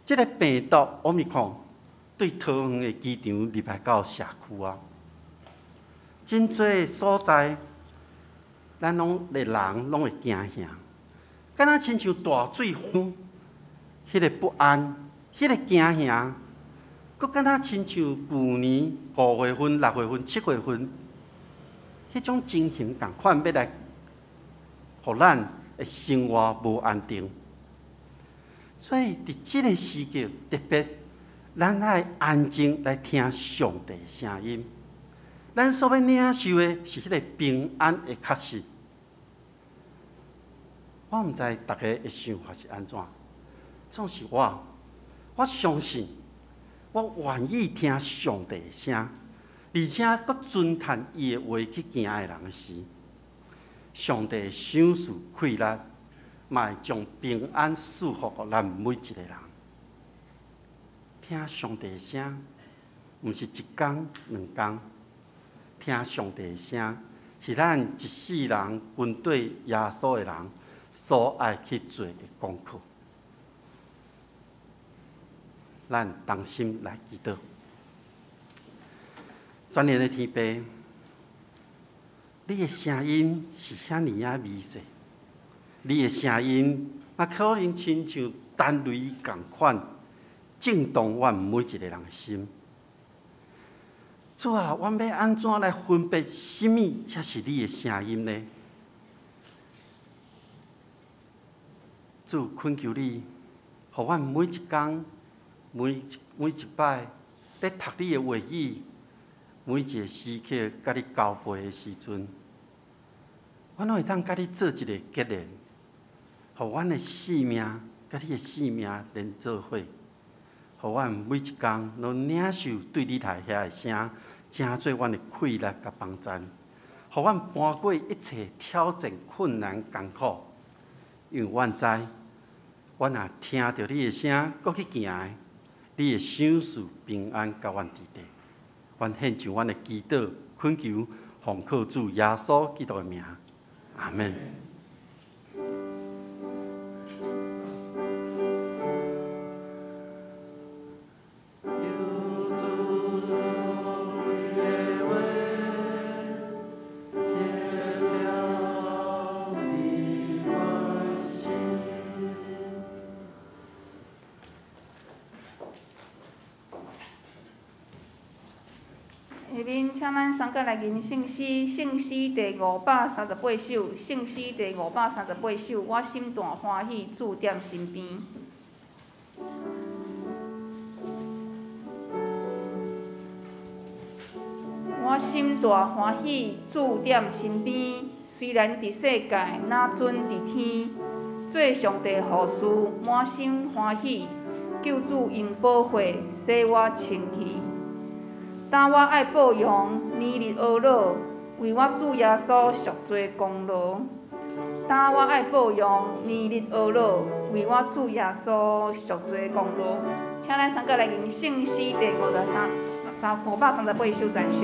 這个病毒奧密克戎對桃園的機場入來到社區啊，真濟所在，咱攏的人攏會驚嚇，敢若親像大水洪，彼个不安，彼个驚嚇，閣敢若親像舊年5月份、6月份、7月份，彼種情形仝款，欲來，予咱的生活無安定。所以佇這个時刻，特別咱愛安靜來聽上帝的聲音。咱所欲領受的是彼个平安的確實。我毋知大家的想法是按怎，總是我，我相信，我願意聽上帝的聲，而且閣遵趁伊的話去行的人時，上帝賞賜快樂，嘛會將平安賜福予咱每一個人。聽上帝的聲，毋是一工兩工。聽上帝的聲，是咱一世人跟隨耶穌的人所愛去做的功課。咱同心來祈禱。全能的天父，你的聲音是遐爾仔微細，你的聲音嘛可能親像彈雷仝款，震動阮每一個人的心。主啊，阮欲按怎來分別啥物才是你的聲音呢？主懇求你，予阮每一工、每一擺咧讀你的話語，每一个時刻佮你交陪的時陣，阮攏會當佮你做一个結連，予阮的性命佮你的性命連做伙，予阮每一工攏領受對你來遐的聲，成做阮的氣力佮幫贊，予阮搬過一切挑戰、困難、艱苦，因為阮知，阮若聽著你的聲，閣去行的，你會賞賜平安佮阮佇底。阮獻上阮的祈禱、懇求，奉靠主耶穌基督的名，阿們。
請咱三個來吟聖詩，聖詩第538首，聖詩第538首，我心大歡喜，主踮身邊。我心大歡喜，主踮身邊，雖然佇世界，若尊佇天，做上帝服事，滿心歡喜，救主用寶血洗我清氣。當我愛報榮，年日懊惱，為我主耶穌贖罪功勞。當我愛報榮，年日懊惱，為我主耶穌贖罪功勞。請咱三個來吟聖詩第538首全首。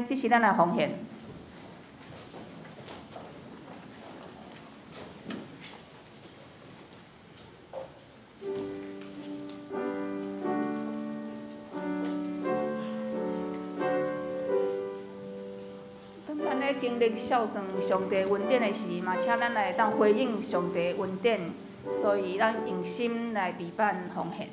這是咱來奉獻。當咱咧經歷孝順上帝恩典的時，嘛請咱來當回應上帝恩典，所以咱用心來備辦奉獻。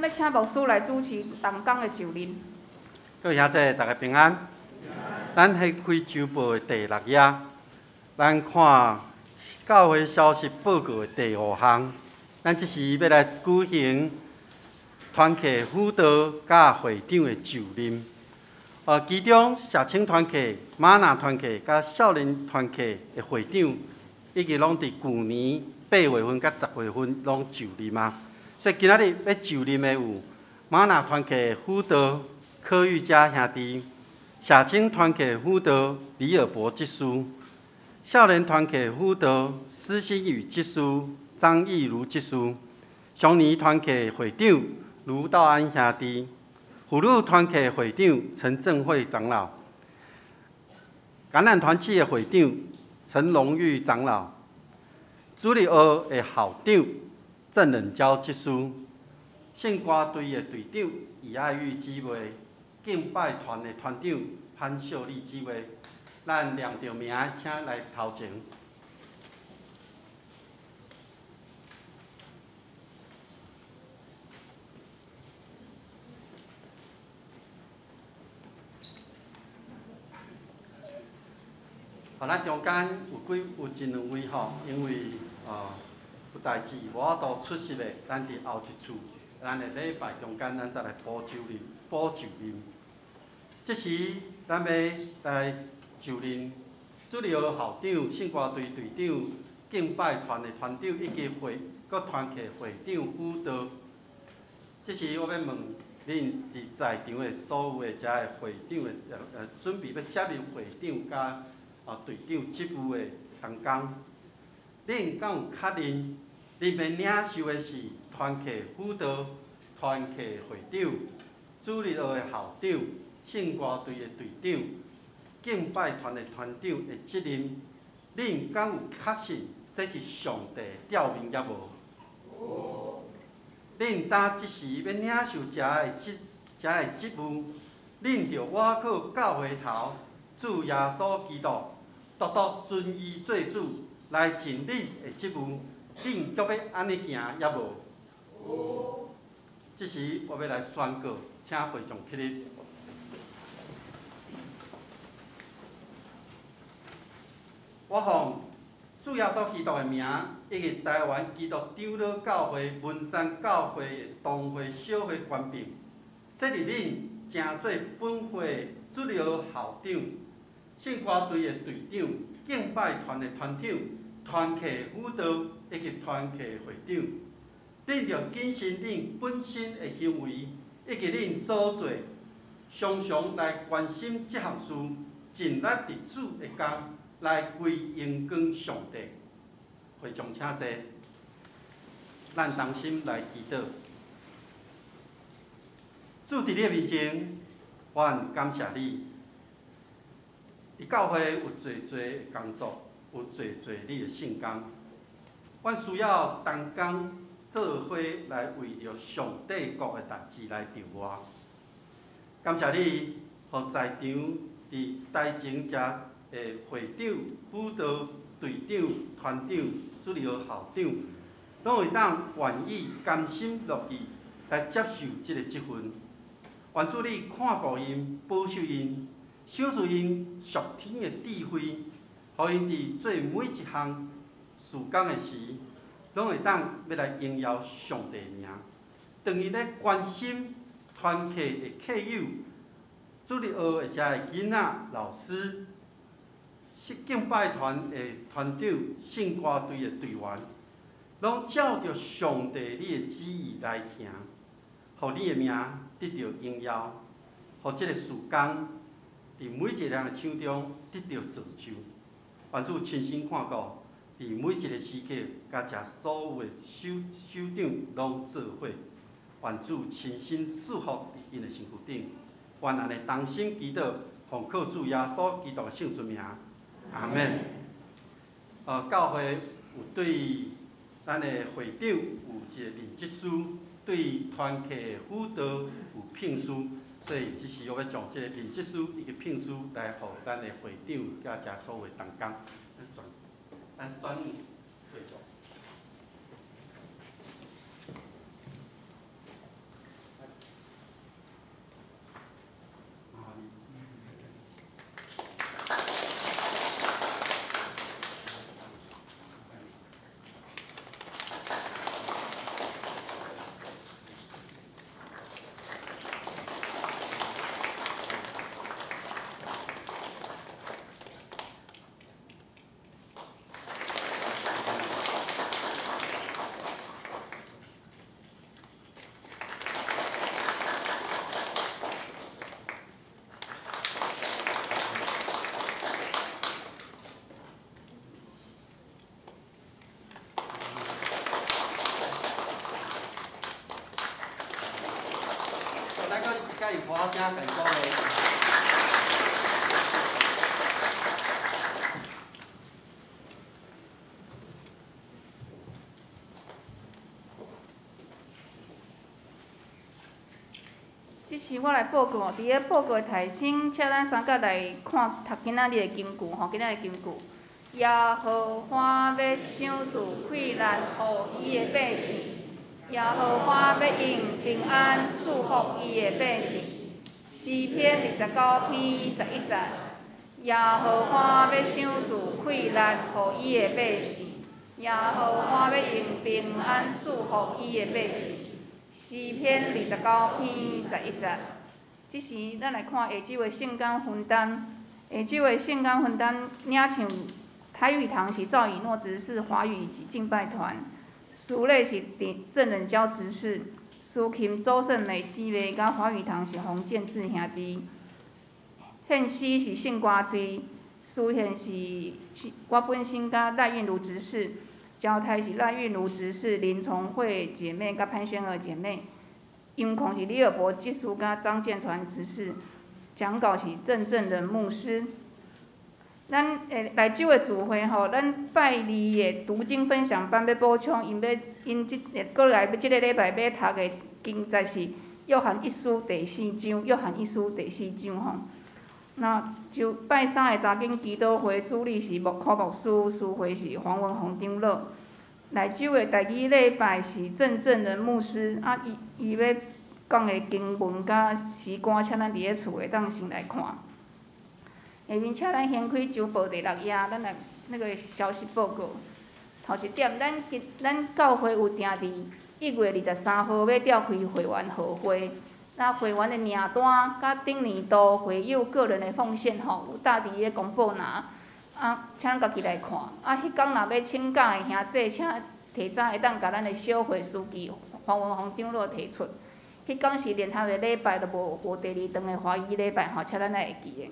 咱欲請牧師來主持同工的就任。
各位兄弟，大家平安。咱彼開週報的第六頁，咱看教會消息報告的第五項。咱這時欲來舉行團契輔導佮會長的就任。其中社青團契、嗎哪團契佮少年團契的會長，已經攏佇舊年8月份佮10月份攏就任啊。所以今仔日欲就任的有嗎哪團契輔導柯玉佳兄弟，社青團契輔導李爾博執事，少年團契輔導施新宇執事、張義如執事，少年團契會長盧道安兄弟，婦女團契會長陳正惠長老，橄欖團契的會長陳榮玉長老，主日學的校長鄭冷嬌執事，聖歌隊的隊長易愛玉姊妹，敬拜團的團長潘秀麗姊妹，咱念著名，請來頭前。予咱中間有幾有一兩位吼，因為有代誌無法度出席的，咱佇後一次，咱的禮拜中間，咱再來補就任，補就任。這時，咱欲來就任主日學校長、聖歌隊隊長、敬拜團的團長以及會閣團契會長輔導。這時，我欲問恁佇在場的所有的遮的會長的，準備欲接任會長佮隊長職務的同工，恁敢有確認，恁欲領受的是團契輔導、團契會長、主日學的校長、聖歌隊的隊長、敬拜團的團長的責任？恁敢有確信這是上帝調命抑無？恁當這時欲領受遮的職務，恁著倚靠教會頭主耶穌基督，獨獨尊伊做主來盡恁的職務，恁閣欲按呢行抑無？這時我欲來宣告，請會眾起立。我奉主耶穌基督的名，以及台灣基督長老教會文山教會的同會小會權柄，設立恁成做本會主日學校長、聖歌隊的隊長、敬拜團的團長、團契輔導以及團契會長。恁著謹慎恁本身的行為，以及恁所做，常常來關心這項事，盡力佇主的工來歸榮光上帝。會眾請坐，咱同心來祈禱。主佇你的面前，阮感謝你。佇教會有濟濟的工作，有濟濟你的聖工。阮需要同工做伙來為著上帝國的代誌來著活。感謝你，予在場佇台前遮的會長、輔導、隊長、團長、主日學校長，攏會當願意甘心樂意來接受這个職分。願主你看顧𪜶，保守𪜶，賞賜𪜶屬天的智慧，予𪜶佇做每一項事工的時，攏會當欲來榮耀上帝名。當𪜶咧關心團契的契友、主日學的遮的囡仔、老師、敬拜團的團長、聖歌隊的隊員，攏照著上帝你的旨意來行，予你的名得著榮耀，予這个事工佇每一个人的手中得著造就。願主親身看顧，佇每一个時刻，佮遮所有的首長攏做伙。願主親身賜福佇𪜶的身軀頂。願按呢同心祈禱，奉靠主耶穌基督的聖尊名，阿們。教會有對咱的會長有一个任職書，對團契的輔導有聘書，所以這時我欲將這个任職書以及聘書來予咱的會長佮遮所有的同工，咱轉會長。
是我來報告哦，佇咧報告的頭先，請咱三甲來看讀今仔日的金句吼，今仔日的金句。耶和華欲賞賜氣力予伊的百姓，耶和華欲用平安賜福伊的百姓。詩篇29篇11節。耶和華欲賞賜氣力予伊的百姓，耶和華欲用平安賜福伊的百姓。詩篇29篇11節。這時，咱來看下晝的聖工分擔。下晝的聖工分擔，領唱台語堂是趙以諾執事，華語是敬拜團，司禮是鄭仁嬌執事，司琴周勝美姊妹，佮華語堂是洪建志兄弟。獻詩是聖歌隊，司獻是我本身佮賴韻如執事，交代是賴韻如執事、林崇慧姐妹佮潘宣娥姐妹，音控是李爾博技師佮張建傳執事，講稿是鄭正仁牧師。咱會內晝的聚會吼，咱拜二的讀經分享班欲補充，𪜶欲𪜶這過來這个禮拜欲讀的經節是約翰一書第四章，約翰一書第四章吼。那就拜三的查經祈禱會主禮是木柯牧師，司會是黃文宏長老。內晝的第二禮拜是鄭正仁牧師，啊，伊伊欲講的經文佮詩歌，請咱佇咧厝會當先來看。下面請咱掀開週報第六頁，咱來那個消息報告。頭一點，咱今咱教會有定佇1月23號欲召開會員號會，那會員的名單佮頂年度會友個人的奉獻吼，有貼佇咧公布欄，啊，請咱家己來看。啊，彼工若欲請假的兄弟，請提早會當共咱的小會書記黃文宏長老提出。彼工是聯合的禮拜，就無無第二頓的華語禮拜吼，請咱愛會記的。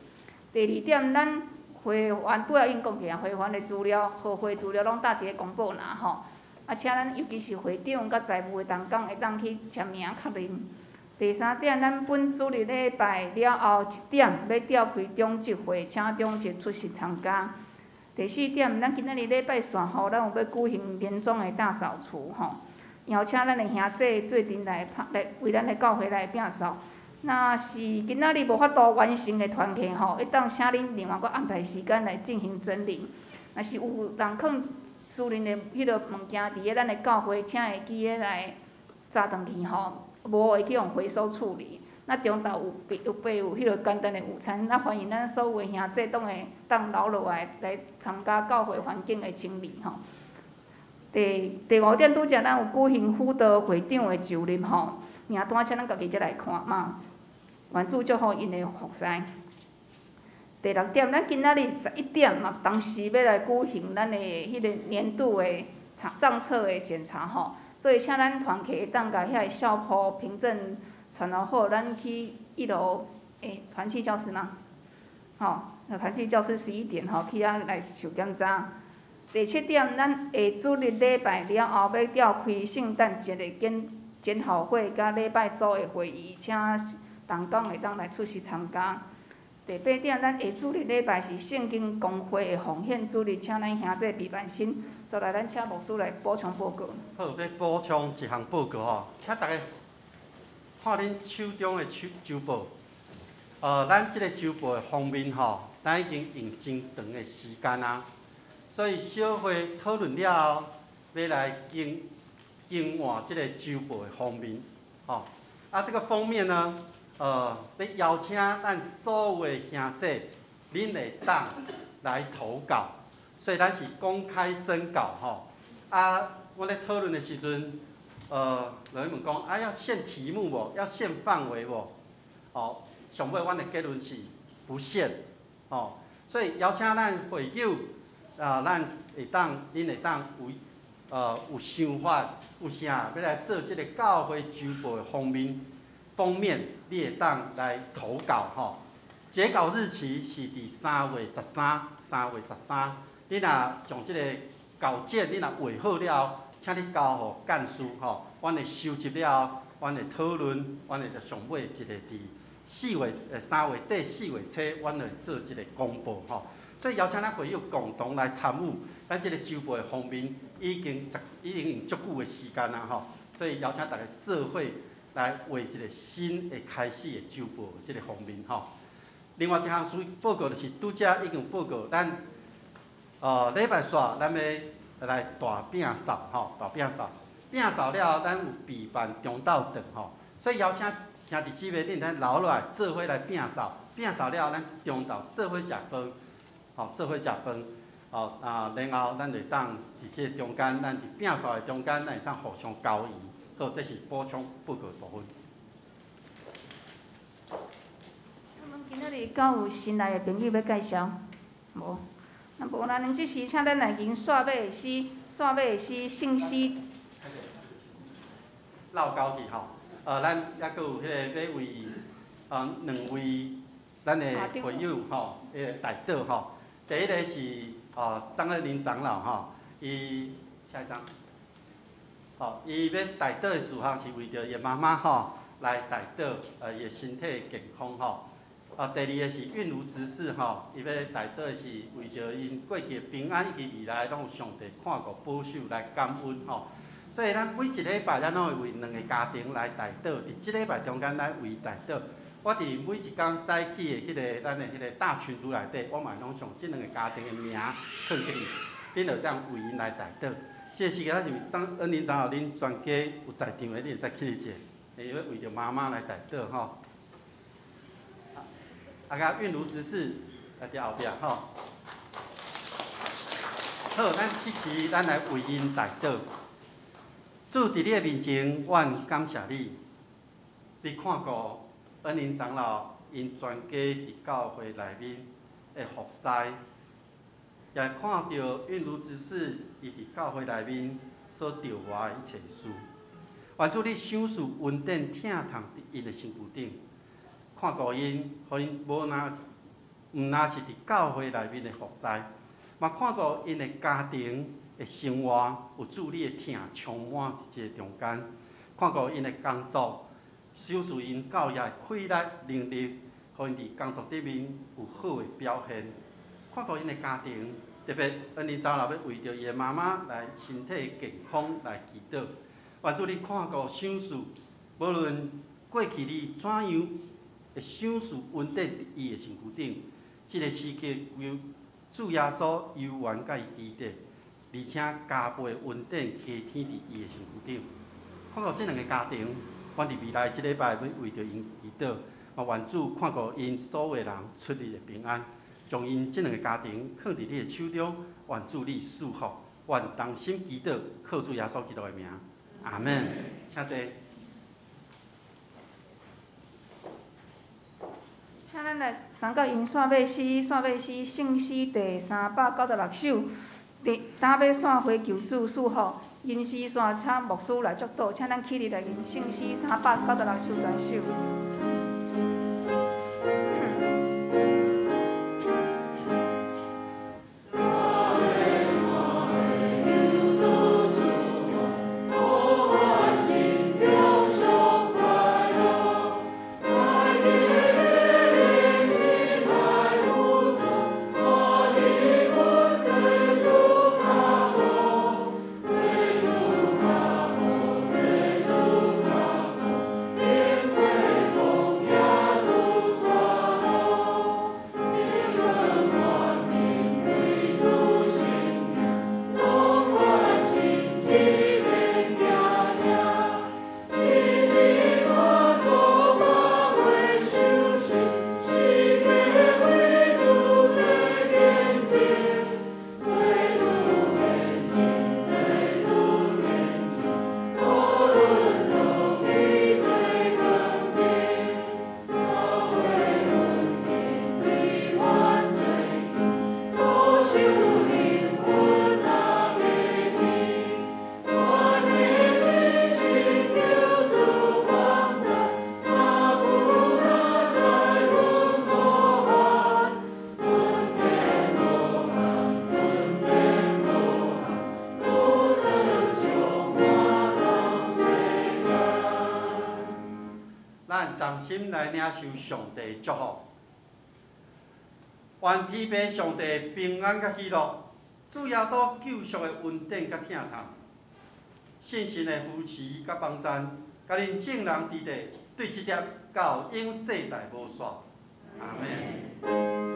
第二點，咱會員拄仔已經講過啊，會員的資料、號會資料攏貼佇咧公布欄吼。啊，請咱尤其是會長佮財務的同工會當去簽名確認。第三點，咱本主日禮拜了後一點欲召開長執會，請長執出席參加。第四點，咱今仔日禮拜散吼，咱有欲舉行年終的大掃除吼，邀請咱的兄弟做陣來拍來為咱的教會來摒掃。若是今仔日無法度完成的團契吼，會當請恁另外閣安排時間來進行整理。若是有人囥私人的彼个物件佇咧咱的教會，請會記得來紮轉去吼，無會去予回收處理。那中晝有備有備有彼个簡單的午餐，那歡迎咱所有的兄弟攏會當留落來來參加教會環境的清理吼。第第五點，拄才咱有舉行輔導會長的就任吼，名單請咱家己再來看嘛。願主祝福𪜶的服侍。第六點，咱今仔日11點嘛，同時欲來舉行咱的彼个年度的查帳冊的檢查吼，所以請咱團契會當共遐个校簿憑證傳落好，咱去一樓欸團契教室嗎？吼，那團契教室11點吼去遐來受檢查。第七點，咱下主日禮拜了後欲召開聖誕節的檢檢討會佮禮拜組的會議，請同工會當來出席參加。第八點，咱下主日禮拜是聖經公會的奉獻主日，請咱兄弟畢萬新。煞來，咱請牧師來補充報告。
好，欲補充一項報告吼，請大家看恁手中的手週報。咱這个週報的封面吼，咱已經用真長的時間啊，所以小會討論了後，欲來更更換這个週報的封面，吼。啊，這個封面呢，欲邀請咱所有的兄弟，恁會當來投稿，所以咱是公開徵稿吼。啊，我咧討論的時陣，有人問講，啊，要限題目無？要限範圍無？哦，上尾阮的結論是不限，哦，所以邀請咱會友，啊，咱會當，恁會當有，有想法，有啥欲來做這个教會週報的封面。封面你會當來投稿吼，截稿日期是佇3月13，3月13。你若將這个稿件你若畫好了後，請你交予幹事吼，阮會收集了後，阮會討論，阮會上尾一个佇四月3月底4月初，阮會做一个公布吼。所以邀請咱會友共同來參與，咱這个週報的封面已經已經用足久的時間啦吼，所以邀請大家做伙。來畫一個新的開始的周報，這個方面吼。另外一項事報告就是拄才已經報告，咱禮拜四咱欲來大摒掃吼，大摒掃，摒掃了後，咱有備辦中晝頓吼，所以邀請兄弟姊妹恁咱留落來做伙來摒掃，摒掃了後，咱中晝做伙食飯，吼，做伙食飯，吼啊，然後咱會當佇這個中間，咱佇摒掃的中間，咱會使互相交誼。好，這是補充報告的部分。
阮今仔日敢有新來的朋友欲介紹？無。若無，咱這時請咱來吟煞尾的詩，煞尾的詩聖詩。
落交去吼，咱猶閣有彼个欲為兩位咱的會友吼，彼個代禱吼。第一个是張恩林長老吼，伊下一張，吼，伊欲代禱的事項是為著伊的媽媽吼來代禱，伊的身體健康吼。第二个是韻如執事吼，伊欲代禱的是為著𪜶過去的平安以及未來攏有上帝看顧保守來感恩吼。所以咱每一禮拜咱攏會為兩個家庭來代禱，佇這禮拜中間來為代禱。我佇每一工早起的彼個咱的彼個大群組內底，我嘛攏將這兩個家庭的名放進去，恁就當為𪜶來代禱。這個時間是張恩林長老，恁全家有在場的，恁會使起立者，會欲為著媽媽來代禱吼。啊，佮韻如執事來佇後壁吼。好，咱這時咱來為𪜶代禱。主佇你的面前，阮感謝你。你看顧恩林長老𪜶全家佇教會內面的服侍，也看著韻如執事伊佇教會內面所著活的一切事。願主你賞賜恩典疼痛佇𪜶的身軀頂，看顧𪜶，予𪜶無若毋若是佇教會內面的服侍，嘛看顧𪜶的家庭的生活有主你的疼充滿佇這個中間，看顧𪜶的工作，賞賜𪜶教業的氣力能力，予𪜶佇工作頂面有好的表現。看顧𪜶的家庭，特別恩林長老欲為著伊的媽媽來身體健康來祈禱。願主你看顧賞賜，無論過去你怎樣會賞賜恩典佇伊的身軀頂，這個時刻求主耶穌猶原佮伊佇咧，而且加倍恩典加添佇伊的身軀頂。看顧這兩個家庭，阮佇未來這禮拜欲為著𪜶祈禱，嘛願主看顧𪜶所有的人出入的平安，將𪜶這兩個家庭囥佇你的手中，願主你賜福，願同心祈禱，靠主耶穌基督的名，阿們。請坐。
請咱來三角吟煞尾詩，煞尾詩聖詩第396首。佇今欲散回求主賜福，吟詩線請牧師來祝禱，請咱起立來吟聖詩396首全首。
咱同心來領受上帝祝福，願天父上帝平安佮喜樂，主耶穌救贖的恩典佮疼痛，聖神的扶持佮幫贊，共恁眾人佇地對這粒到永世代無煞。阿們。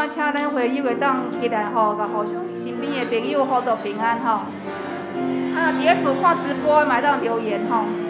請咱會友會當起來吼，共互相身邊的朋友互道平安吼。啊，佇咧厝看直播嘛會當留言吼。